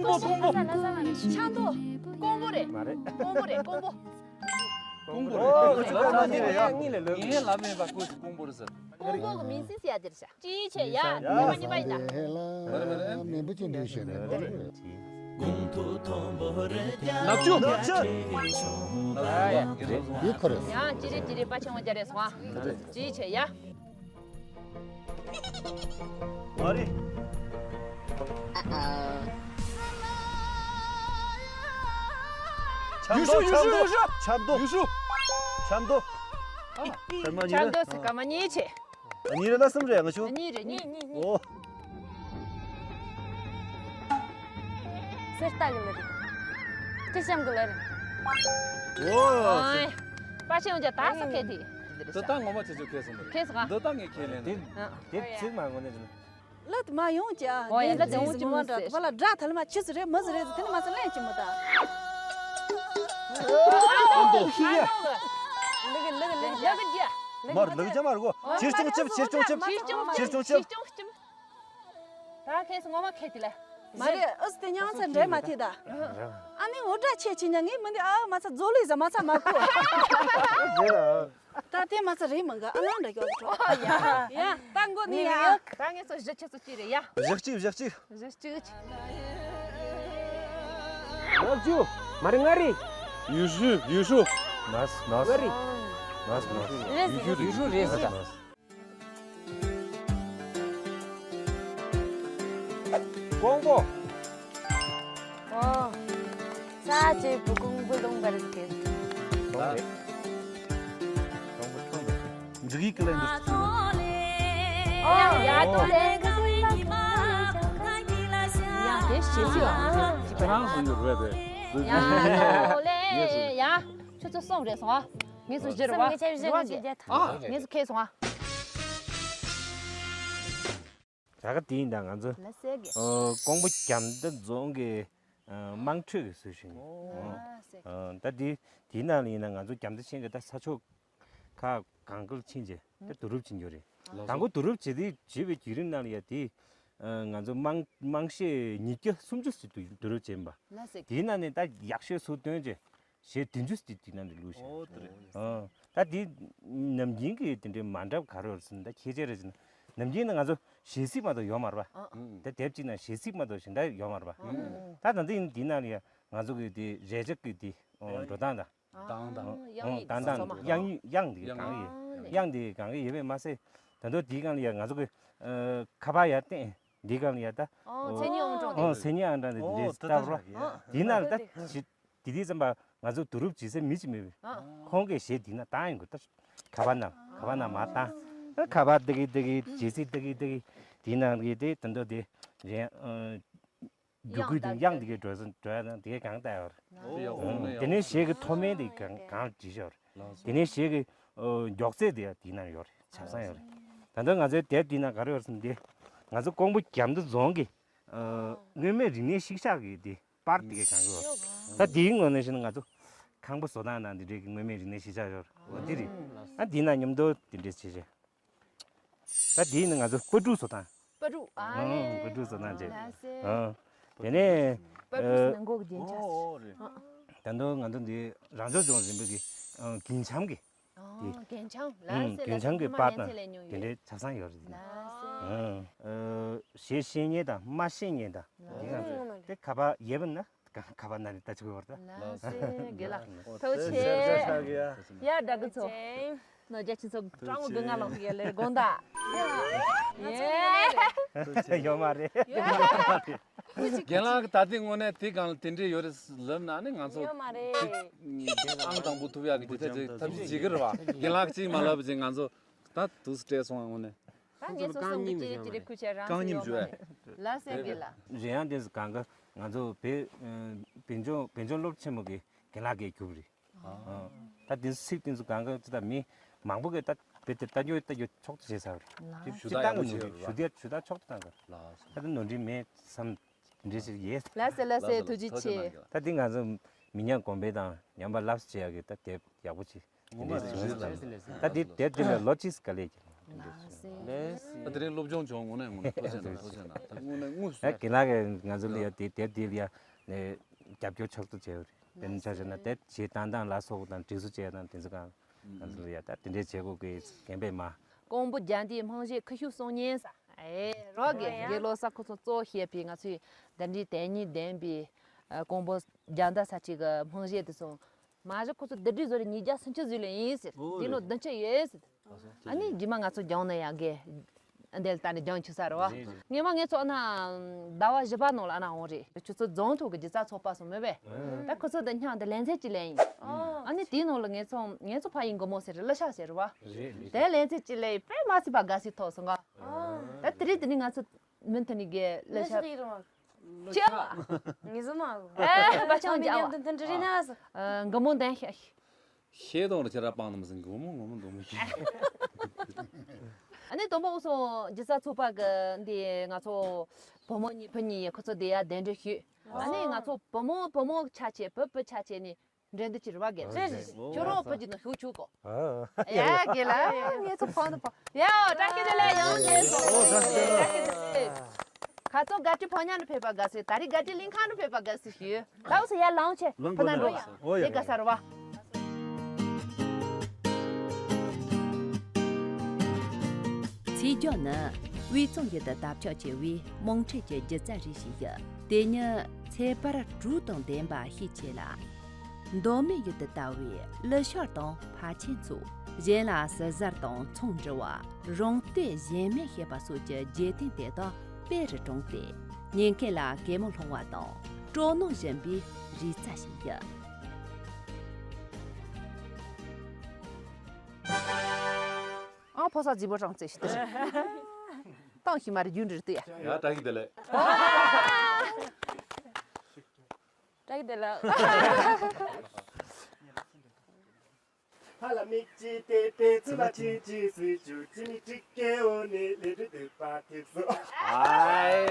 ཀོང་པོ། ཀོང་པོ། ཆང་ཏོ། ཀོང་པོ་རེད། མ་རེད། ཀོང་པོ་རེད། ཀོང་པོ། ཀོང་པོ་རེད། ཨོ། ཁྱོད་ལབ་མེད་པ། ངས་ལབ་མེད་པ། ཀོང་པོ་རེད་ཟེར། ཀོང་པོ་གི་མིང་སྲིད་ཟེར་ཡ་དེ་རེད་ཤག་ཅིའི་ཕྱིར་ཡ། ཉི་མ་གཉིས་པ་ཡིན་ད། མེན་པོ་ཅིག་འདུག་ཞེས་ནས། ནག་ཆུ། ཡ། ཅི་རེད་ཅི་རེད། དཔའ་ཆེན་པོ་རྒྱ་རེད་སོང་ཨ། ཅིའི་ཕྱིར་ཡ། ཨ་རེ། ཡུས་ཧྲུའུ། ཡུས་ཧྲུའུ། ཡུས་ཧྲུའུ། ཆབ་མདོ། ཡུས་ཧྲུའུ། ཆབ་མདོ། ཆབ་མདོ། ཆབ་མདོ་ཟེར་ག་མ་གཉིས་བྱས། གཉིས་རེད་ན་གསུམ་རེད། ང་ཆུ། གཉིས་རེད། གཉིས། གཉིས། གཉིས། ཨོ། གསེར་རྟ་གི་ལ་རེད། ཁྲི་ཤམ་གི་ལ་རེད། ཨོ། ཨོའི། དཔའ་ཆེན་འོ་ཇ་ད་ས་ཁེ་དེ། འདི་ད་ངོ་མ་ཆེ་ཆུ་ཁེ་སོང་། ཁེ་སོང་། འདི་ད་ངས་ཁེ་ལེན། དེ་དེ་ཚིག་མ་ངོ་ནས་ཟིན། ལ་དུ་མ་ཡོང་ཅི་ཨ། ཨོ་ཡ། ལ་དུ་ཡོང་ཅི་མ་འདྲ། དུ་བ་ལ་དགྲ་ཐལ་མ་ཆི་སུ་རེད་མི་སུ་རེད་ཟེར་དེ་ནི་མ་ཚད་ལན་ཅི་མི་ད། ཨ་ནོ་གི། ཨ་ནོ་གི། ལི་གི་ལི་གི་ལི་གི་ལི་གི་ཇ། མར་ལི་གི་ཇ་མར་གོ། ཆེར་ཆུང་ཆིབ། ཆེར་ཆུང་ཆིབ། ཆེར་ཆུང་ཆིབ། ཆེར་ཆུང་ཆིབ། ད་ཁེ་སི་ངོ་མ་ཁེ་དེ་ལ། མ་རེད། ཨུ་སི་དེ་ཉང་ས་འདྲེ་མ་ཐེ་ད། ཨ་ནི་འུ་དྲ་ཆེ་ཆེ་ཉ་ངས་མི་འདི་ཨ་མ་ཚ་ཛོ་ལི་ཟ་མ་ཚ་མ་ཁོ། ད་དེ་མ་ཚ་རེད་མ་ག་ཨ་ནང་འདྲ་ཀྱོག་ཀྱོག་ཡ། ཡ། ད་མགོ་ནི་ཡ། ད་ངས་ཚོ་བཞི་ཆ་ཚོ་གཅིག་རེད་ཡ། བཞི་གཅིག་བཞི་གཅིག་བཞི་གཅིག་བཞི་བཅུ། མ་རེད། ལྔ་རེད། ཡུས་ཧྲུའུ། ཡུས་ཧྲུའུ། ནས་ནས། ལྔ་རེད། ནས་ནས། རེད་ཟེར། ཡུས་ཧྲུའུ་རེད་ཟེར། ཀོང་པོ། ཨོ། ས་ཅེ་བུ་ཀོང་པོ་ལུང་པར་ཟེར། ཀོང་རེད། ཀོང་པོ་ཀོང་རེད། འདི་གི་ཀི་ལན་འདི། ཨོ་ཡ། ཏོ་ལེ། ཡ་དེ་ཤེས་སི་ཡ། ཁྱེད་རང་སུ་ཡོད་རེད་དེ། ཡ་ཏོ་ལེ་ཡ། ཁྱོད་ཚོ་སོང་རེད་སོང་ཨ། ངས་སུ་བཞི་རེད་བ། ངས་ཁྱེད་བཞི་ངས་བཞི་བརྒྱད། ཨ། ངས་སུ་ཁེལ་སོང་ཨ། ད་ག་དེ་ཡིན་ད་ང་ཚོ། ལ་སེ་གི། ཨ། ཀོང་པོ་རྒྱ་མདའ་རྫོང་གི། ཨ། དམངས་ཁྲོད་ཀྱི་སྲོལ་ཞིག་ཡིན། ཨོ། ལ་སེ་གི། ཨ། ད་དེ་དེའི་ནང་ལ་ཡིན་ན་ང་ཚོ་རྒྱ་མདའ་ཆེན་གྱི་ད་ས་ཕྱོགས་ཁག་གང་གར་ཕྱིན་རྗེས་ད་བསྡུ་རུབ་བྱེད་རྒྱུ་རེད། ལགས་སོ། དང་པོ་བསྡུ་རུབ་བྱེད་དུས་བྱེད་པའི་བརྒྱུད་རིམ་ནང་ལ་ཡ་དེ། ཨ། ང་ཚོ་དམངས་དམངས་གཞས་ཉིས་བརྒྱ་སུམ་ཅུ་ཙམ་བསྡུ་རུབ་བྱས་པ། ལ་སེ་གི། དེའི་ནང་ནས་ད་ཡག་ཤོས་སུ་བཏོན་རྗེས། གཞས་བདུན་ཅུ་ཙམ་དེ་ནང་དུ་བླུགས་ཤིང་། ཨོ་དེ་རེད། ཨ། ད་དེ་ནམ་རྒྱུན་གྱི་དེ་འདྲའི་མ་འདྲ་བ་ག་རེ་ཡོད་ཟེར་ན། ད་ཁྱད་ཆོས་རེད་ཟེར་ན། ནམ་རྒྱུན་ནི་ང་ཚོ་གཞས་ཚིག་མ་གཏོགས་ཡོད་མ་རེད་པ། ཨ། ད་དེབ་གཅིག་ནང་གཞས་ཚིག་མ་གཏོགས་གཞན་དག་ཡོད་མ་རེད་པ། ཨ། ད་ད་འདི་ཡིན། འདི་ནང་ལ་ཡང་ང་ཚོ་གི་དེ་རས་ཆ་གི་དེ་འགྲོ་སྟངས་དང་། དང་དང་། དབྱངས་ཡིག་དང་དང་། དབྱངས་དབྱངས་དེ་གང་ཡོད། དབྱངས་དེ་གང་ཡོད་པས་མ་ཟད། ད་དུང་དེའི་སྒང་ལ་ཡང་ང་ཚོ་གི། ཨ། ཁ་པར་ཡར་བསྟན། འདི་སྒང་ལ་ཡ་ད། ཨོ། མཚན་ཉིད་ཨང་གྲངས་དེ། ཨོ། མཚན་ཉིད་ཨང་གྲངས་དེ་འདི་འདྲའི་ལྟ་བུ་རོ། ཨོ། འདི་ནང་ལ་ད་ཞི་དེ་དུས་ཙམ་པ་ང་ཚོ་བསྡུ་རུབ་བྱེད་སའི་མི་ཅིག་མེད་པས། ཨོ། ཁོང་གིས་གཞས་འདི་ན་བཏང་ཡོང་གི་ད། ཁ་པར་ནང་ཁ་པར་ནང་མར་བཏང་། ཨ། ཁ་པར་ཏི་གི་ཏི་གི་རྗེས་སྲིད་ཏི་གི་ཏི་གི་དེའི་ནང་གི་དེ་ད་དུང་དེ་རེད། ཨ། རྒྱུག་ཁུལ་དེ་དབྱངས་དེ་གའི་འགྲོ་ས་འགྲོ་ཡ་དང་དེ་གའི་གང་ལྟ་ཡོད་རེད། ཨོ། དེ་ནས་གཞས་ཀྱི་མཐོ་དམན་དེ་གང་གང་བྲིས་ཤོར། ལགས་སོ། དེ་ནས་གཞས་ཀྱི། ཨོ། མགྱོགས་ཚད་དེ་ཡང་དེའི་ནང་ཡོད་རེད། ཆ་ཚང་ཡོད་རེད། ད་ལྟ་ང་ཚོའི་དེབ་དེའི་ནང་ག་རེ་ཡོད་རེད་ཟེར་ན། དེ་ང་ཚོ་ཀོང་པོ་རྒྱ་མདའ་རྫོང་གི། ཨོ། མངོན་མེད་རིག་གནས་གཞིས་ཆགས་ཀྱི་དེ་པར་དེ་གའི་གང་གི་ཡོད་རེད། ད་དེའི་ངོས་ནས་བཤད་ན་ང་ཚོ་ཁང་པ་བཟོ་སྟངས་དང་དེ་འདྲའི་གི་མངོན་མེད་རིག་གནས་གཞིས་ཆགས་ཡོད་རེད། འོ་དེ་རེད། ཨ། དེའི་ནང་མཉམ་དུ་དེ་འདྲའི་བྱས་བྱས། ད་དེའི་ནང་ང་ཚོ་པར་འབྲུག་བཟོ་སྟངས། པར་འབྲུག་ཨ། ཨ། པར་འབྲུག་བཟོ་སྟངས་བྱས། ལགས་སེ། ཨ། དེ་ནས། པར་འབྲུག་ཟེར་ན་མགོ་གི་རྒྱན་ཆ། ཨོ་རེད། ད་དུང་ང་ཚོ་འདི་རང་སྐྱོང་ལྗོངས་རིམ་པ་གི། ཨ། རྒྱན་འཆམ་གི། ཨ། དེ། རྒྱན་འཆམ། ཨ། ལགས་སེ། རྒྱན་འཆམ་གི་པར་དང་དེ་འདྲའི་ཆ་ཚང་ཡོད་རེད། ལགས་སེ། ཨ། གཞས་ཤེས་མཁན་དང་མ་ཤེས་མཁན་དང་། ལགས་སེ། དེ་ག་པར་ཡོད་པ་ན། ཁ་པར་ནང་ནས་ལྟ་ཆོག་བར་ད། ལགས་སེ། དགེ་ལགས། ཐུགས་རྗེ་ཆེ། ཡ་དགྲ་རྒུད་ཚོ། ནོར་རྒྱ་ཆེ་ཚོ་སྤྲང་བོ་དགུན་ང་ལོག་ཡ་ལེར་དགོངས་དག་ཡོད་མ་རེད། རྒན་ལགས་ཀྱིས་ད་ལྟའི་དངོས་གནས་དེ་གང་ལ་དེ་འདྲས་ཡོད་རེད་ལབ་ན་ནི་ང་ཚོ་ཡོད་མ་རེད། ཨང་དང་པོ་ཐུབ་ཡག་གི་དེ་ཐབས་ཐབས་ཤེས་བྱེད་ཀྱི་རེད་བ། རྒན་ལགས་ཀྱིས་གཅིག་མ་ལབ་བྱས་ང་ཚོ་ད་དུས་སུ་སྤྲད་སོང་བ་དངོས་གནས། ད་ངས་སོ་སོ་མི་གཅིག་ཅིག་རེ་ཁུལ་བྱས་རང་རྐང་སེམས་གཉིས་ཡོད་མ་རེད། ལ་སེ་གི་ལ། གཞན་ཡང་དེ་གང་ག་ང་ཚོ་བོད་བོད་ལྗོངས་བོད་ལྗོངས་སློབ་ཆེན་མོ་གི་རྒན་ལགས་ཀྱིས་རྒྱུགས་རེད། ཨ། ད་དེ་ཚོ་ཚིག་དེ་ཚོ་གང་ག་ཅི་ད་མི་མང་པོ་གིས་ད་བོད་དེ་ལྟ་རྒྱུ་ལྟ་རྒྱུ་ཆོག་ཏུ་བྱས་ཚར་རེད། ལ། ཞུ་དག་ཡག་པོ་བྱས་ཡོད་རེད། ཞུ་དག་ཞུ་དག་ཆོག་ཏུ་བཏང་ག། ལགས་སོ། ད་དེ་ནོར་འཁྲུལ་མེད་བསམ། དེ་འདྲ་ཞིག་ཡོད། ལ་སེ་ལ་སེ། ཐུགས་རྗེ་ཆེ། ད་དེ་ང་ཚོ་མི་ཉག་གོང་འཕེལ་དང་ཉམས་པ་ལབ་བྱེད་ཡག་གི་ད་དེབ་ཡག་པོ་ཅིག་ངོ་མ་རེད། རེད་ལ། ད་འདི་དེབ་འདི་ལ་ལོ་གཅིག་ག་ལས་ཀྱི། ལགས་སེ། ད་དེ་རིང་སློབ་སྦྱོང་བྱུང་། དངོས་གནས་དངོས་གནས་ཐུགས་རྗེ་གནང་། ཐུགས་རྗེ་གནང་། ད་དངོས་གནས་དངོས་སུ། ཨ་རྒན་ལགས་ཀྱིས་ང་ཚོ་ལ་ཡ་དེ་དེབ་འདི་ལ་ཡ་ནས་རྒྱབ་སྐྱོར་ཕྱོགས་བསྡུ་བྱས་ཡོད་རེད། དཔེར་ན་ཆ་བཞག་ན་དེབ་ཇུས་བཏང་སྟངས་ལ་སོགས་དང་སྒྲིག་བཟོ་བྱས་དང་དེ་ཚོ་གང་ང་ཚོ་ལ་ཡ་ད་དེ་འདྲས་བྱེད་དགོས་ཀྱི་རྒན་པས་མ། ཀོང་པོ་རྒྱ་མདའི་རྨང་གཞིའི་ཁུ་བྱུག་སྲུང་ཉེན་ས། ཨེ་རོགས་ཀྱི་དགེ་སློབ་ས་ཁོ་ཚོ་གཙོ་བོ་བྱས་པའི་ང་ཚོའི་འདི་འདྲའི་དེ་ཉིད་ལྡན་པའི་ཀོང་པོ་རྒྱ་མདའ་ས་ཆའི་གི་རྨང་གཞི་དེ་ཚོ། མ་གཞི་ཁོ་ཚོ་བསྡུ་སྒྲིག་བཟོ་རེ་ཉིས་བརྒྱ་སུམ་ཅུ་ཟིག་ལ་ཡིན་ཟེར། འོ་དེ་ནོ་བདུན་ཅུ་ཡོད་ཟེར། ཨ་ནི་རྗེས་མ་ང་ཚོ་སྦྱངས་ན་ཡང་གི་འདི་ལ་ད་ནི་སྦྱངས་ཆུ་ས་རེད་བ། རེད་རེད། སྔོན་མ་ངེད་ཚོ་ཨ་ན་ཟླ་བ་བཞི་པ་ནང་ལ་ཨ་ན་འོང་རེད། ཁྱོད་ཚོ་རྫོང་ཐོག་གི་སྒྱུ་རྩལ་ཚོགས་པ་སོང་མེད་པས། ད་ཁོ་ཚོ་དང་མཉམ་དུ་ལེ་ཚན་གཅིག་ལེན་ཡིན། ཨ་ནི་དེའི་ནང་ལ་ངེད་ཚོ་ངེད་ཚོ་ཕ་ཡིན་དགོང་མོ་ཟེར་རེད། གླུ་ཤགས་ཟེར་རེད་བ། རེད་རེད། དེ་ལེ་ཚན་གཅིག་ལེན་དཔེ་མ་སྲིད་པ་དགའ་སྲིད་ཐོག་སོང་ག། ད་དེ་རིང་དེ་ནི་ང་ཚོ་མུ་མཐུད་ནས་གི་གླུ་ཤགས། ཅི། ངེས་སོ་མ་གོ། ཨེ་པ་ཆང་ཅང་བ། དེ་འདྲ་རེད་ན། ཨ་དགའ་མོ་ལྡན་ཤག། ཤེས་དང་ལ་ཁྱེད་རང་སྤང་ནམ་ཟིན་གོ་མོ་ངོ་མོ་འདུག་མོ་ཤེས། ཨ་ནི་དང་པོ་འུ་ཚོ་སྒྱུ་རྩལ་ཚོགས་པ་གི་འདི་ང་ཚོ་བུ་མོ་གཉིས་བུ་གཉིས་ཡིན། ཁོ་ཚོ་དེ་ཡ་གདན་འདྲེན་ཞུས། ཨ་ནི་ང་ཚོ་བུ་མོ་བུ་མོ་ཆ་བྱས་བུ་བུ་ཆ་བྱས་ནི་འགྲན་བསྡུར་བྱེད་རེད་བ། རྒན་རེད་རེད། ཁྱོད་རང་བུ་གཅིག་ནང་ཞུགས་ཆོག་གོ། ཡ་རྒན་ལགས་ངེད་ཚོ་ཕང་དུ་ཕང་། ཡ་བཀྲ་ཤིས་བདེ་ལེགས། ཡང་རྒན་ཚོ་བཀྲ་ཤིས་བདེ་ལེགས། ཁ་ཚོ་དགའ་སྤྲོའི་ཕོ་ཉ་ནི་ཕེབས་པ་དགའ་སི། ད་རེས་དགའ་སྤྲོའི་གླིང་ཁ་ནི་ཕེབས་པ་དགའ་སི་ཞུ། ལགས་སོ་ཡར་ལངས་བྱས། ལངས་ཕོ་ན་དགོས་འགྲོ་ཡ། ཡ། འོ་ཡ། དེ་དགའ་ས་རེད་བ། ཚེས་བརྒྱད་ནི་དབུས་གཙང་ཡུལ་དུ་དར་ཁྱབ་ཆེ་བའི་དམངས་ཁྲོད་ཀྱི་སྒྱུ་རྩལ་རིགས་ཤིག་ཡིན། དེ་ཉིད་ཚེ་འཕེལ་གྲུ་དང་ལྡན་པ་ཤས་ཆེ་ལ། མདོ་སྨད་ཡུལ་དུ་དར་བའི་གླུ་ཤགས་དང་ཕར་ཕྱིན་ཚོ། གཞན་ལ་ཟུར་ཟ་དང་ཚོང་འབྲེལ་བ། རང་བསྟོད་གཞན་སྨོན་བཤད་པ་སོགས་ཀྱི་རྒྱལ་བསྟན་དེ་དག་དཔེ་རུ་དྲངས་ཏེ། ཉན་མཁན་ལ་གད་མོ་སློང་བ་དང་སྤྲོ་སྣང་སྦྱིན་པའི་རིག་རྩལ་ཞིག་ཡིན། ཨང་ཕོ་ས་རྫི་བོ་རང་རྩེ་ཞིག་སྟེར། བཏང་ཤི་མ་རེད། རྒྱུན་རིར་ལྟོས་ཡ། ཡ་བཀྲ་ཤིས་བདེ་ལེགས། བཀྲ་ཤིས་བདེ་ལེགས། ཕ་ལ་མིག་གཅིག་བལྟས་ཏེ་ཚུར་ལ་ཁྲིད་ཅིག་ཟེར་རྒྱུ། ཅི་མི་ཁྲིད་ཀའི་འོ་ནི་ལས་འབྲས་འདོད་པ་དེ་ཚོ། ཨའི།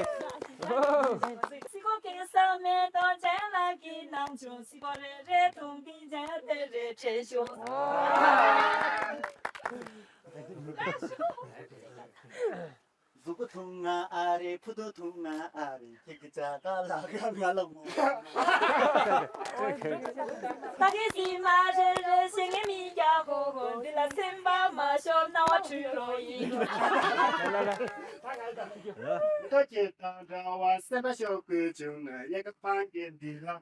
སི་ཀོ་གེ་ས་མེ་ཏོ་ཅན་ལ་གི་ནང་ཆུང་སི་ཀོ་རེ་རེ་ཐུང་པི་ཅན་དེ་རེ་ཁྲེ་ཤོ། གཟུགས་པོ་ཐུང་ང་ཨ་རེ། ཕུ་ཏུ་ཐུང་ང་ཨ་རེ། ཁྱེད་ཀྱི་ཅག་ལ་ག་ང་ལ་མོ། ད་གི་སི་མ་རེ་རེ་ཞེ་ངེ་མི་རྒྱ་གོ་གོ། འདི་ལ་སེམས་པ་མ་ཤོར་སྣང་བ་འཁྲུལ་རོ་ཡིན། ད་ཁྱེད་དང་འདྲ་བ་སེམས་པ་ཤོར་དགོས་བྱུང་ན། ཡལ་ག་སྤང་གི་འདི་ལ།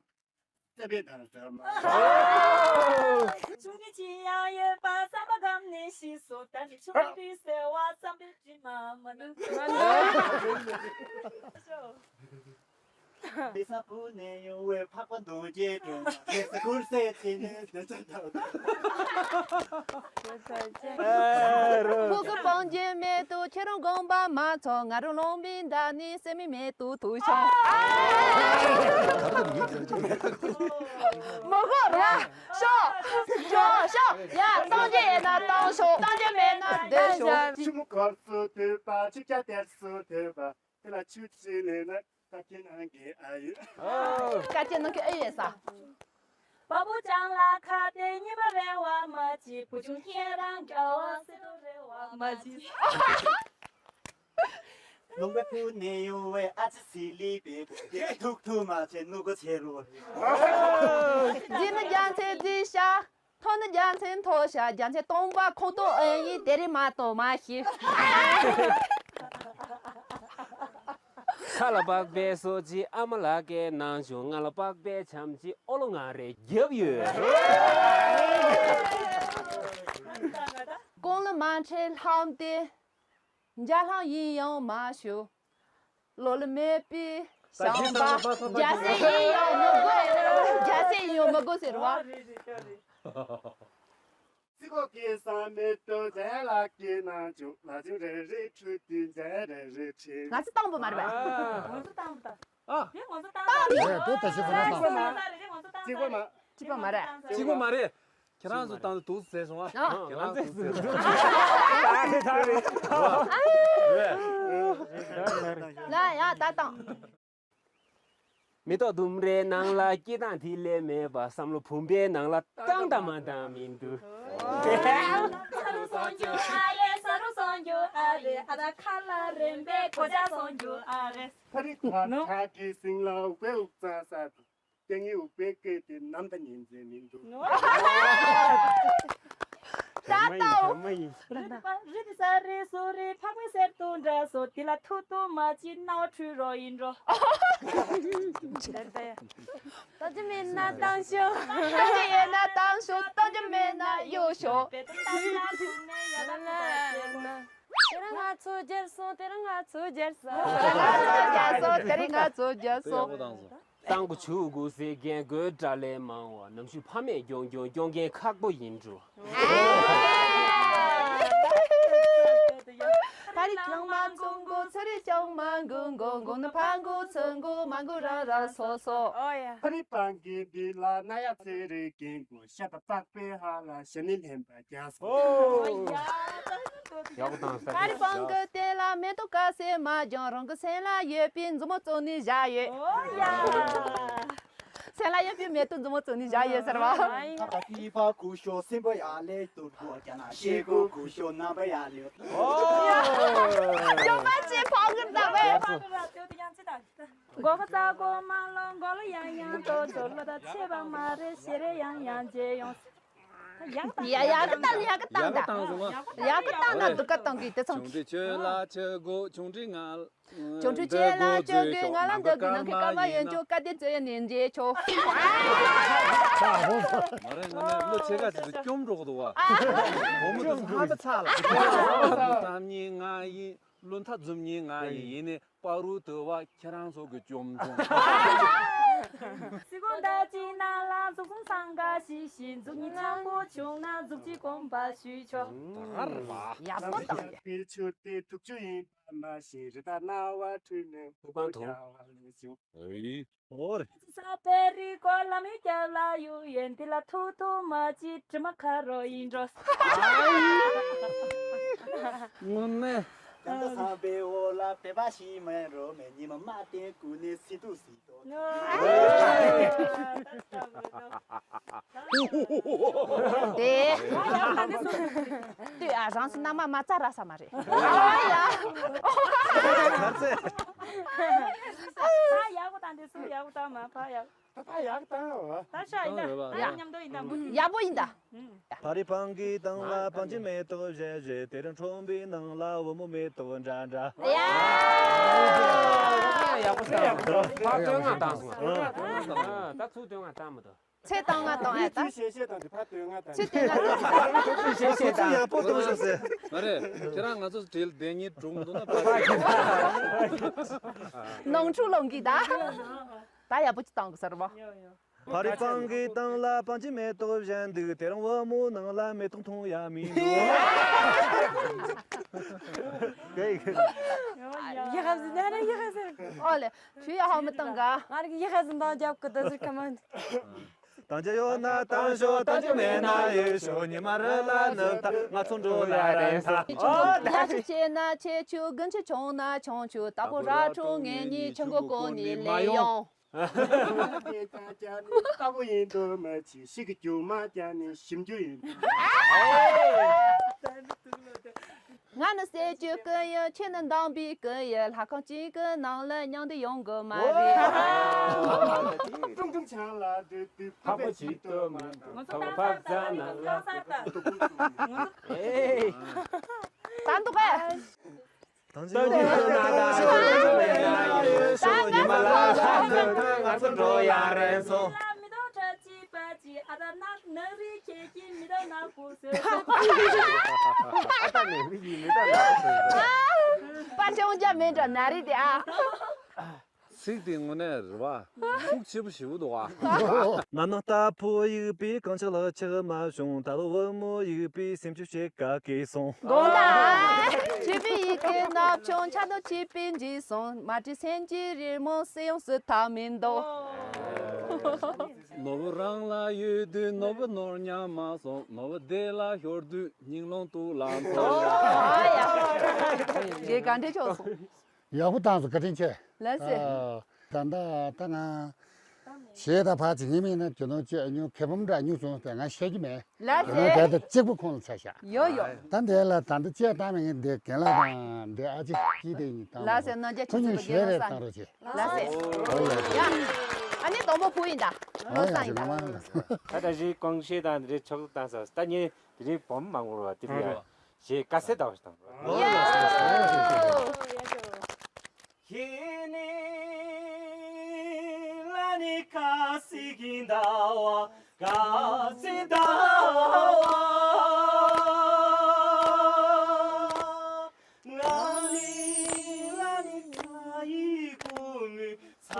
ཆུང་གི་ཅི་ཡང་ཡོད་པ་བསམ་པ་སྒམ་ནས་ཤི་སོང་། ད་ནི་ཆུང་དུས་ཟེར་བ་བསམ་པའི་དྲི་མ་མ་ནུབ། མི་ས་བུ་ནས་ཡོང་བའི་འཕགས་པ་མདུན་བསྐྱེད་དྲུང་ན། ཁེ་ས་ཁུར་སེ་དེ་ནས་འདི་ཚོ་འདྲ། ཕུ་གུ་སྤང་རྒྱུ་མེད་དུ་ཁྱེད་རང་དགོངས་པ་མ་ཚོམ། ང་རང་རླུང་བུའི་མདའ་ནི་སེམས་མེད་དུ་ཐུག་བྱུང་། མི་དགོས་ར། ཤོག་ཤོག་ཤོག་ཡ། གཏོང་རྒྱུ་ཡོད་ན་གཏོང་ཤོག་གཏོང་རྒྱུ་མེད་ན་སྡོད་ཤོག་ཆུ་མོ་གོར་སུ་དུད་པ། ཆུ་རྐྱལ་དེར་སུ་དུད་པ། དེ་ལ་ཆུ་ཅི་ལེན་ན་ད་ཁྱེད་ནང་གི་ཨ་ཡོད། ད་ཁྱེད་ནང་གི་ཨེ་ཡོད་ས། བ་སྤུ་ལྕང་ལ་ཁ་གཏད་གཉིས་པ་རེ་བ་མ་བྱེད། བུ་ཆུང་ཁྱེད་རང་རྒྱ་བ་སེ་རོ་རེ་བ་མ་བྱེད། ལུང་པའི་ཕུ་ནས་ཡོང་བའི་ཨ་ཅེ་སི་ལི་པའི་བུ་དེ་ཐུག་ཐུག་མ་བྱེད། ནུ་གོ་ཆེ་རོ། རྫི་ནི་རྒྱ་མཚན་རྫི་ཤ། མཐོ་ནི་རྒྱ་མཚན་མཐོ་ཤ། རྒྱ་མཚན་སྟོང་པ་ཁོག་ཏོ་ཨེ་ཡིན། དེ་རིང་མ་གཏོང་མ་ཤི། ཁ་ལ་པགས་པའི་སོ་གཅིག་ཨ་མ་ལགས་ཀྱི་ནང་བྱུང་། ང་ལ་པགས་པའི་ཆམ་གཅིག་ཨོ་ལོ་ང་རེ་རྒྱབ་ཡོད། ཀོང་ལི་མ་ཁྲེ་ལྷམ་དེ། འཇའ་ལྷམ་ཡིན་ཡང་མ་ཞུ། ལོ་ལི་མེད་པའི་ཞང་པ། རྒྱ་སེ་ཡིན་ཡང་མི་དགོས། རྒྱ་སེ་ཡིན་ཡང་མི་དགོས་ཟེར་བ། སི་ཀོ་གེ་ས་མེ་ཏོ་ཇའི་ལ་ཀེ་ན་ཅུ། ལ་ཅུ་རེ་རེ་ཁྲུ་ཏི་ཇའི་རེ་རེ་ཁྲི། ང་ཚོ་བཏང་པོ་མ་རེད་པ། ང་ཚོ་བཏང་པོ་ད། ཨ། དེ་ང་ཚོ་བཏང་པོ། ཨེ་དེ་ད་ཤི་ཁོ་ན་བཏང་། གཅིག་པོ་མ། གཅིག་པོ་མ་རེད། གཅིག་པོ་མ་རེད། ཁྱེད་རང་ཚོ་བཏང་དུས་ཟེར་སོང་ཨ། ཨ། ཁྱེད་རང་ཚོ་ཟེར་སོང་། ད་རེད་ད་རེད། ལ་ཡ་ད་བཏང་། མེ་ཏོག་ལྡུམ་རའི་ནང་ལ་སྐྱེ་སྟངས་དེ་ལས་མེད་པ་བསམ་བློ་བུམ་པའི་ནང་ལ་བཏང་དང་མ་བཏང་མི་འདུག་ས་རུ་སོང་རྒྱུ་ཨ་རེད། ས་རུ་སོང་རྒྱུ་ཨ་རེད། ཨ་ད་ཁ་ལ་རིམ་པས་གོ་ཆ་སོང་རྒྱུ་ཨ་རེད། ཕ་རི་ཐ་ཁྲག་གི་སིང་ལ་འུག་པའི་འུག་ཙང་ས་དུ། སྐད་ངན་འུག་པའི་སྐད་དེ་ནམ་ད་ཉན་མཛད་མི་འདུག་ད་ལྟ་རི་དེ་ས་རི་སུ་རི་ཕག་མོའི་གསེར་དུ་འདྲ་སོ་དེ་ལ་ཐུག་ཐུག་མ་ཅི་སྣང་བ་འཁྲུལ་རོགས་ཡིན་འགྲོ། ལྟ་རྒྱུ་མེད་ན་བཏང་ཤོག་ལྟ་རྒྱུ་ཡོད་ན་བཏང་ཤོག་ལྟ་རྒྱུ་མེད་ན་གཡུག་ཤོག་དེ་རིང་ང་ཚོ་རྒྱལ་སོང་། དེ་རིང་ང་ཚོ་རྒྱལ་སོང་། དེ་རིང་ང་ཚོ་རྒྱལ་སོང་། དེ་རིང་ང་ཚོ་རྒྱལ་སོང་། ཏང་གི་ཆུ་དགུ་ཟེར་རྒན་རྒོན་དགྲ་ལས་མང་བ། ནམ་ཞུ་ཕ་མས་སྐྱོང་སྐྱོང་སྐྱོང་མཁན་ཁག་པོ་ཡིན་འགྲོ། ཕ་རི་ལང་མ་མགོ་མགོ་ཚུ་རི་ཅང་མ་མགོ་མགོ་མགོ་ན་ཕ་མགོ་ཚུ་མགོ་མ་མགོ་ར་ར་སོ་སོ། ཨོ་ཡ། ཕ་རི་པང་གི་འདི་ལ་ན་ཡ་ཚེ་རེ་རྒན་གོ་ཤ་ད་པག་པའི་ཧ་ལ་ཤ་ནི་ལྷན་པ་རྒྱ་སོ། ཨོ་ཡ། ཡག་པོ་བཏང་ས། ཕ་རི་པང་གི་སྟེང་ལ་མེ་ཏོག་དཀར་སེར་མ་ལྗང་རང་གི་སེམས་ལ་ཡོད་པའི་མཛུབ་མོ་བཙུགས་ནས་བཞག་ཡོད། ཨོ་ཡ། སེམས་ལ་ཡོད་པའི་མེ་ཏོག་མཛུབ་མོ་བཙུགས་ནས་བཞག་ཡོད་ཟེར་བ། ཨ་ཡ། ཁ་ཁ་ཁི་ཕ་ཀུ་ཤོ་སེམས་པ་ཡ་ལེ་ཏུ་ཏུ་ཨ་ཀྱ་ན་ཤེ་ཀུ་ཀུ་ཤོ་ནམ་པ་ཡ་ལེ། ཨོ། ཡོད་པ་ཅི་ཕོག་གི་ད་བས། མགོ་ཁ་ས་གོ་མ་ལོ་མགོ་ལོ་ཡང་ཡང་ཏོ་ཚོ་ལོ་ད་ཆེ་བ་མ་རེད་ཤེ་རེ་ཡང་ཡང་རྗེ་ཡོང་། ཡག་ཡ་ཡག་གི་ཏང་ཡག་གི་ཏང་ད། ཡག་གི་ཏང་ན་སྡུག་ག་ཏང་གི་དེ་ཚང་། ཆུང་དུས་ཁྱོད་ལ་ཆེ་གོ་ཆུང་དུས་ང་། ཆུང་དུས་ཁྱོད་ལ་ཆེ་གོ་ང་ལ་འདོད་གི་ནང་གི་སྐར་མ་ཡོན་ཆོ་ཀ་དེ་ཚོ་ཡ་ནན་རྗེ་ཆོ། མ་རེད་ང་ནི་ལོ་ཆེ་ག་ཅིག་ཏུ་སྐྱོམ་འགྲོ་གི་འདུག་བ། འོ་མོ་དུ་ཧ་ད་ཚ་ལ། ལོ་ཐ་མྱི་ང་ཡིན། ལོ་མཐའ་འཛོམས་ཉིན་ང་ཡི་ཡིན་ནི་པ་རུ་དུ་བ་ཁྱེད་རང་ཚོ་གི་བཅོམ་བྱུང་། སི་ཀོང་ད་ཅི་ན་ལ་འཛུགས་སོང་སང་ག་ཤི་ཤི་འཛུགས་ཉིན་ཆང་པོ་བྱུང་ན་འཛུགས་ཅི་གོམ་པ་ཞུས་ཆོག་ད་ར་བ། ཡག་པོ་དང་། པིར་ཆུར་དེ་ཐུག་ཆུ་ཡིན་པ་མ་ཤེས་རི་དྭགས་རྣ་བ་འཁྲུལ་ནས་ཐུག་པ་འཐུང་། ཨོ་རེད། ས་པེ་རི་ཀོ་ལ་མི་སྐྱབས་ལ་ཡུ་ཡན་དི་ལ་ཐུག་ཐུག་མ་ཅི་དྲི་མ་ཁ་རོ་ཡིན་འགྲོ། དངོས་གནས། ད་ལྟ་ས་པེ་འོ་ལ་པེ་པ་ཤི་མེ་རོ་མེ་ཉི་མ་མ་བསྟན་ཀུ་ནེ་སི་ཏུ་སི་ཏོ། དེ། ལྟོས་ཨ་རང་སུ་མནའ་མ་མ་རྩ་ར་ས་མ་རེད། ཨ་ཡ། ད་ཡག་པོ་དང་དེ་སུ་ཡག་པོ་དང་མ་ཕ་ཡག་ད་ཕ་ཡག་བཏང་ཡོད་བ། ད་ཤ་ཡིན་ད། ད་མཉམ་དུ་ཡིན་ད་མོ། ཡག་པོ་ཡིན་ད། ཕ་རི་པང་གི་སྟེང་ལ་པང་གཅིན་མེ་ཏོག་བཞད་བཞད། དེ་རིང་ཁྲོམ་པའི་ནང་ལ་བུ་མོ་མེ་ཏོག་འདྲ་འདྲ། ཡ། ཡག་པོ་ཡག་པོ་ཕ་སྟོད་ང་བཏང་སོང་ང་། ད་ཚུར་སྟོད་ང་བཏང་མ་ཐུབ། ཚེ་བཏང་ང་བཏང་ཡ་ད། ཚུར་ཤེས་ཤེས་བཏང་དེ་ཕ་སྟོད་ང་བཏང་། ཚེ་སྟོད་ང་བཏང་། ཚུར་ཡག་པོ་བཏང་ཤོག་ཟེར། མ་རེད། ཁྱེད་རང་ང་ཚོ་བྲེལ་བསྡད་ཉིན་གྲོངས་འདུག་ན་ཕ། ནང་འཁྲུག་ལངས་གི་ད། ད་ཡག་པོ་ཅིག་བཏང་གི་ཟེར་བ། ཡོ་ཡོ། ཕ་རི་པང་གི་སྟེང་ལ་པང་གཅིན་མེ་ཏོག་བཞད་འདུག་དེ་རིང་བུ་མོ་ནང་ལ་མེ་ཏོག་འཐུང་ཡ་མི་འདུག་ཡ་ཧ་ཟི་ན་ར་ཡ་ཧ་ཟི། ཨོ་ལེ། ཁྱོད་ཡ་ཧ་མི་བཏང་ག་ང་རིག་ཡ་ཧ་ཟི་འདང་རྒྱབ་གི་ད་ཟིག་ག་མ། བཏང་རྒྱུ་ཡོད་ན་བཏང་ཤོག་བཏང་རྒྱུ་མེད་ན་ཡོད་ཤོག་ཉི་མ་རེ་ལ་ནུབ་ད་ང་ཚོ་འགྲོ་ཡ་རེད་ས། ཡ་ཆུ་ཆེ་ན་ཆེ་ཆུ། དགུན་ཆུ་ཆུང་ན་ཆུང་ཆུ། ད་པོ་ར་ཁྲོ་ངེད་གཉིས་ཆུ་མགོ་གོ་ནས་ལེ་ཡོང་། ལྟ་བུ་ཡིན་དུ་མ་ཆི་ཤི་གི་རྒྱུ་མ་ཀྱ་ནི་ཞིམ་རྒྱུ་ཡིན། ང་ནི་སེ་ཅུ་ཀུན་ཡིན། ཁྱེད་ནི་འདང་བི་ཀུན་ཡིན། ལྷ་ཁང་གཅིག་གི་ནང་ལ་མཉམ་དུ་ཡོང་གི་མ་རེད། ཀྲུང་ཀྲུང་ཆང་ལ་འདུས་འདུས་ཕག་པ་ཞིག་ཏུ་མ་འདུག་ཕག་པ་ཕག་རྩ་ན་ལ། ཨེ། ད་འདུག་གས། ད་ཅི་ཡོད་ན་ད་ཅི་མེད་ན་ཡོད་ཤོག་ཉི་མ་ལ་ལ་ཐང་ཐང་ང་ཚོ་འགྲོ་ཡ་རན་སོང་། མི་ཐོག་ཁྲ་ཅི་པ་ཅི་ཨ་ད་ནག་ནག་རི་ཁྱེད་ཀྱི་མི་ཐོག་ནག་པོ་ཟེར་སོང་། ཨ་ད་ནག་རི་ཡི་མི་ཐོག་ནག་པོ་ཟེར་སོང་། པ་ཅི་འོང་རྒྱ་མེད་འདྲ་ནག་རི་དེ་ཨ། ཚིག་དེ་དངོས་གནས་རེད་བ། ཤུགས་ཆེ་པོ་ཞེ་པོ་འདུག་ཨ། ང་ནི་རྟ་ཕོ་ཡིག་པའི་རྐང་ཆག་ལ་ཆགས་མ་བྱུང་། ད་ལོ་བུ་མོ་ཡིག་པའི་སེམས་ཆུ་ཞིག་ག་གེ་སོང་། དགོངས་དག་ཆོས་པའི་ཡི་གེ་ནག་ཆུང་ཆ་དོ་ཆིབས་པའི་འཇིགས་སོང་། མ་བྲིས་སེམས་ཀྱི་རི་མོ་སེ་ཡོང་སུ་ཐག་མི་འདུག་ནོར་བུ་རང་ལ་ཡོད་དུས་ནོར་བུ་ནོར་ཉམས་མ་སོང་། ནོར་བུ་བདེ་ལ་ཤོར་དུས་སྙིང་རླུང་སྟུག་ལ་འཚོ། རེད་ག་འདྲས་ཆོག་སོང་། ཡག་པོ་བཏང་སོང་བཀའ་དྲིན་ཆེ། ལགས་སེ། ཨ། ད་ལྟ་ད་ང་གཞས་དང་ཕར་བྱེད་མཁན་མིན་ན་རྒྱུ་ནོར་བཅས་ཉུང་ཁེ་ཕམ་འདྲ་ཉུང་སོང་སྟེ་ང་བཤད་ཀྱི་མེད། ལགས་རྒྱུ་ནོར་དེ་སེ། དང་གཅིག་པུ་ཁོང་ལ་ཚ་ཤག་ཡོ་ཡོ། ད་འདི་ལ་ད་ལྟ་བཅས་བཏང་མེད་མཁན་འདི་རྒན་ལགས་དང་འདི་ཨ་ཅེ་སྐྱིད་དེ་གཉིས་བཏང་ལགས་སེ། རྣམ་རྒྱལ་ཁོ་ཆུ་གཉིས་ཚོད་གཞས་རེ་བཏང་རོགས་བྱེད། ལགས་སེ། ཨོ་ཡ། ཡ། ཨ་ནི་དང་པོ་བུ་ཡིན་ད། ཨོ་ཡ། བློ་བཟང་ཡིན་ད། ད་ད་གཞས་གོང་གཞས་དང་འདི་རེ་ཆོག་བཏང་ས་ད་ངས་དེ་རིང་བུ་མོ་མང་པོ་རེད་བ། དེ་རིང་ཡ་གཞས་ཀ་སེ་ད་བ་ཞིག་བཏང་རོགས། ཡ། ཁྱེད་ནི་ལ་ནི་ཀ་སི་གི་ཟླ་བ་ཀ་སི་ཟླ་བ། ང་ནི་ལ་ནི་ཚ་ཡི་ཀུ་མུ་ཚ་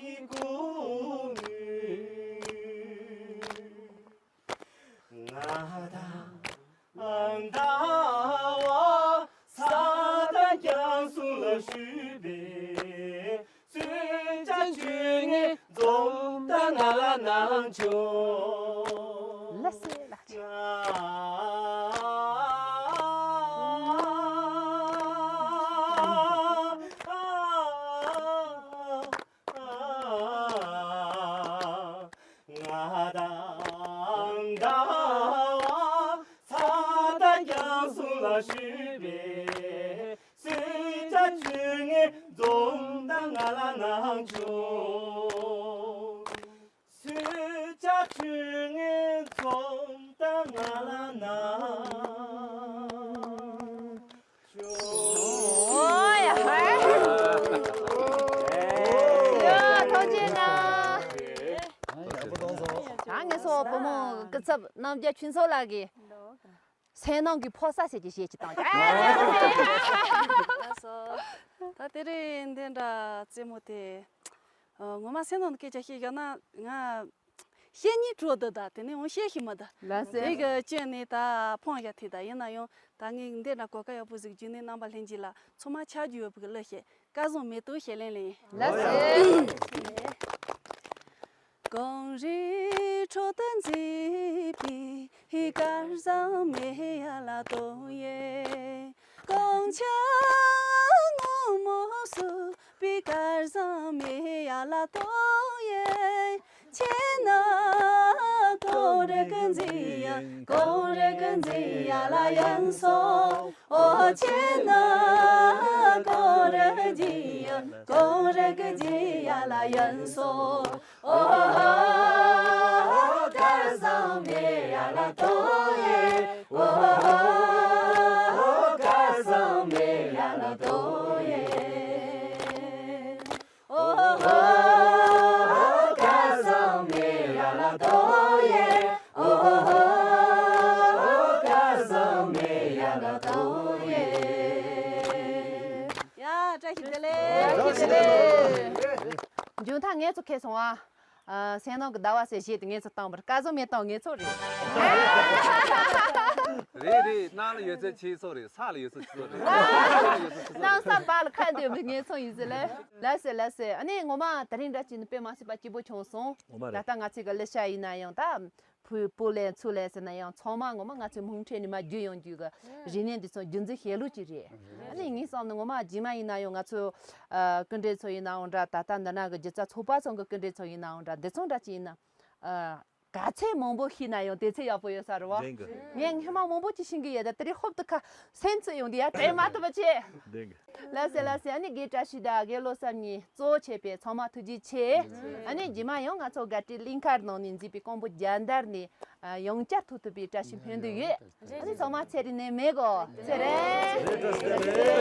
ཡི་ཀུ་མུ། ང་དང་ཟླ་བ་ས་དང་རྒྱང་སུ་ལ་ཞུས་པས། གསོལ་ཇ་མཆོད་ངན་འཛོམས་དང་ང་ལ་གནང་ཆོག་ལགས་སེ་ལགས་སེ། ང་དང་ཟླ་བ་ས་དང་རྒྱང་སུ་ལ་ཞུས་པས། གསོལ་ཇ་མཆོད་ངན་འཛོམས་དང་ང་ལ་གནང་ཆོག་གསོལ་ཇ་མཆོད་ངན་འཛོམས་དང་ང་ལ་གནང་ཆོག་ཨོ་ཡ་ཧ། ཡ་ཐུགས་རྗེ་གནང་། ད་ངེད་ཚོ་བུ་མོ་སྐུ་ཚབ་རྣམ་རྒྱལ་ཆོས་མཚོ་ལགས་ཀྱིས། སེམས་ནང་གི་ཕོ་གསར་ཟེར་གྱི་གཞས་ཅིག་བཏང་། ལགས་སོ། ད་དེ་རིང་འདི་འདྲ་རྩེད་མོ་དེ། ཨ། ངོ་མ་སེམས་ནང་གི་སྐད་ཆ་བཤད་བཞག་ན་ང་བཤད་སྙིང་བྲོ་འདུག་ད་དེ་ནས་འོང་བཤད་ཤེས་མི་འདུག་ལགས་སེ། དེ་གི་སྐྱོན་ནི་ད་ཕོངས་བཞག་ཐིག་ད་ཡིན་ན་ཡང་ད་ངས་འདི་འདྲ་གོ་སྐབས་ཡག་པོ་ཟིག་བརྒྱུད་ནས་རྣམ་པ་ལྷན་རྒྱས་ལ་ཚང་མ་ཆ་རྒྱུས་ཡོད་པའི་གི་གླུ་བཤད། སྐལ་བཟང་མེ་ཏོག་ཞལ་ལེན་ལེན། ལགས་སེ། གངས་རིའི་ཁྲོད་དུ་མཛེས་པའི་སྐལ་བཟང་མེ་ཡར་ལ་གཏོང་ཡེ། གངས་ཆེན་སྔོན་མོ་བསུ་བའི་སྐལ་བཟང་མེ་ཡར་ལ་གཏོང་ཡེ། ཁྱེད་ནི་གངས་རི་གི་མཛེས་ཡང་གངས་རི་གི་མཛེས་ཡང་ལ་ཡིན་སོང་། ཨོ་ཁྱེད་ནི་གངས་རི་གི་མཛེས་ཡང་གངས་རི་གི་མཛེས་ཡང་ལ་ཡིན་སོང་། ཨོ་ཧོ་སྐལ་བཟང་མེ་ཡར་ལ་གཏོང་ཡེ། ཨོ་ཧོ་སྐལ་བཟང་མེ་ཡར་ལ་གཏོང་ཡེ། ཨོ་ཧོ་སྐལ་བཟང་མེ་ཡར་ལ་གཏོང་ཡེ། ཨོ་ཧོ་སྐལ་བཟང་མེ་ཡར་ལ་གཏོང་ཡེ། ཡ། བཀྲ་ཤིས་བདེ་ལེགས། བཀྲ་ཤིས་བདེ་ལེགས། མཇུག་མཐར་ངེད་ཚོ་ཁེལ་སོང་ཨ། ཨ། སེམས་ནང་གི་ཟླ་བ་ཟེར་གཞས་དེ་ངེད་ཚོ་བཏང་བར་སྐལ་བཟང་མེ་བཏང་ངེད་ཚོ་རེད། རེད་རེད། གནམ་ལ་ཡོད་ཚད་ཁྱེད་ཚོ་རེད། ས་ལ་ཡོད་ཚད་ཁྱེད་ཚོ་རེད། གནམ་ས་བར་ལ་ཁ་འདོན་པའི་ངེད་ཚོ་ཡིན་ཟེར་ལེ། ལགས་སེ་ལགས་སེ། ཨ་ནི་ངོ་མ་དེ་རིང་འདྲ་བྱས་ནས་དཔེ་མ་སྲིད་པ་སྐྱིད་པོ་བྱུང་སོང་། ངོ་མ་རེད། ད་ལྟ་ང་ཚོའི་གི་གླུ་ཤགས་ཡིན་ན་ཡང་ད། བུ་བུ་ལེན་ཚུར་ལེན་ཟེར་ན་ཡང་ཚང་མ་ངོ་མ་ང་ཚོའི་མུ་མཐུད་ནས་མར་བརྒྱུད་ཡོང་རྒྱུ་གི་རིག་གནས་འདི་ཚོ་རྒྱུན་འཛིན་བྱེད་ལུགས་ཅིག་རེད། ཨ་ནི་ངའི་བསམ་ནས་ངོ་མ་རྗེས་མ་ཡིན་ན་ཡང་ང་ཚོ་ཨ་སྐུ་མགྲོན་ཚོ་ཡིན་ནའང་འདྲ། ད་ལྟ་འདི་ན་གི་སྒྱུ་རྩལ་ཚོགས་པ་ཚོ་གི་སྐུ་མགྲོན་ཚོ་ཡིན་ནའང་འདྲ། འདི་ཚོ་འདྲ་ཅིག་ཡིན་ན་ཨ་ག་ཚད་མང་པོ་ཤེས་ན་ཡང་དེ་ཚད་ཡག་པོ་ཡོད་ས་རེད་བ། བདེན་གི། ངས་སྔོན་མ་མང་པོ་ཅིག་ཤེས་ཀྱི་ཡོད། ད་དེ་རིང་ཧོབ་ཏེ་ཁ་སེམས་ཚོད་ཡོང་དུས་ཡ་དྲན་མ་ཐུབ་པ་བྱས། བདེན་གི། ལགས་སེ་ལགས་སེ། ཨ་ནི་རྒན་བཀྲ་ཤིས་དང་རྒན་བློ་བཟང་གཉིས་གཙོ་བོ་བྱས་པའི་ཚང་མ་ཐུགས་རྗེ་ཆེ། ཨ་ནི་རྗེས་མ་ཡང་ང་ཚོ་དགའ་སྤྲོའི་གླིང་ཁར་ནང་ནས་མཛད་པའི་ཀོང་པོ་རྒྱལ་དར་ནས་ཡང་བསྐྱར་ཐུག་ཐུབ་པའི་བཀྲ་ཤིས་སྨོན་འདུན་ཡོད། ཨ་ནི་ཚང་མ་ཚེ་རིང་ནད་མེད་དགོས། ཚེ་རིང་།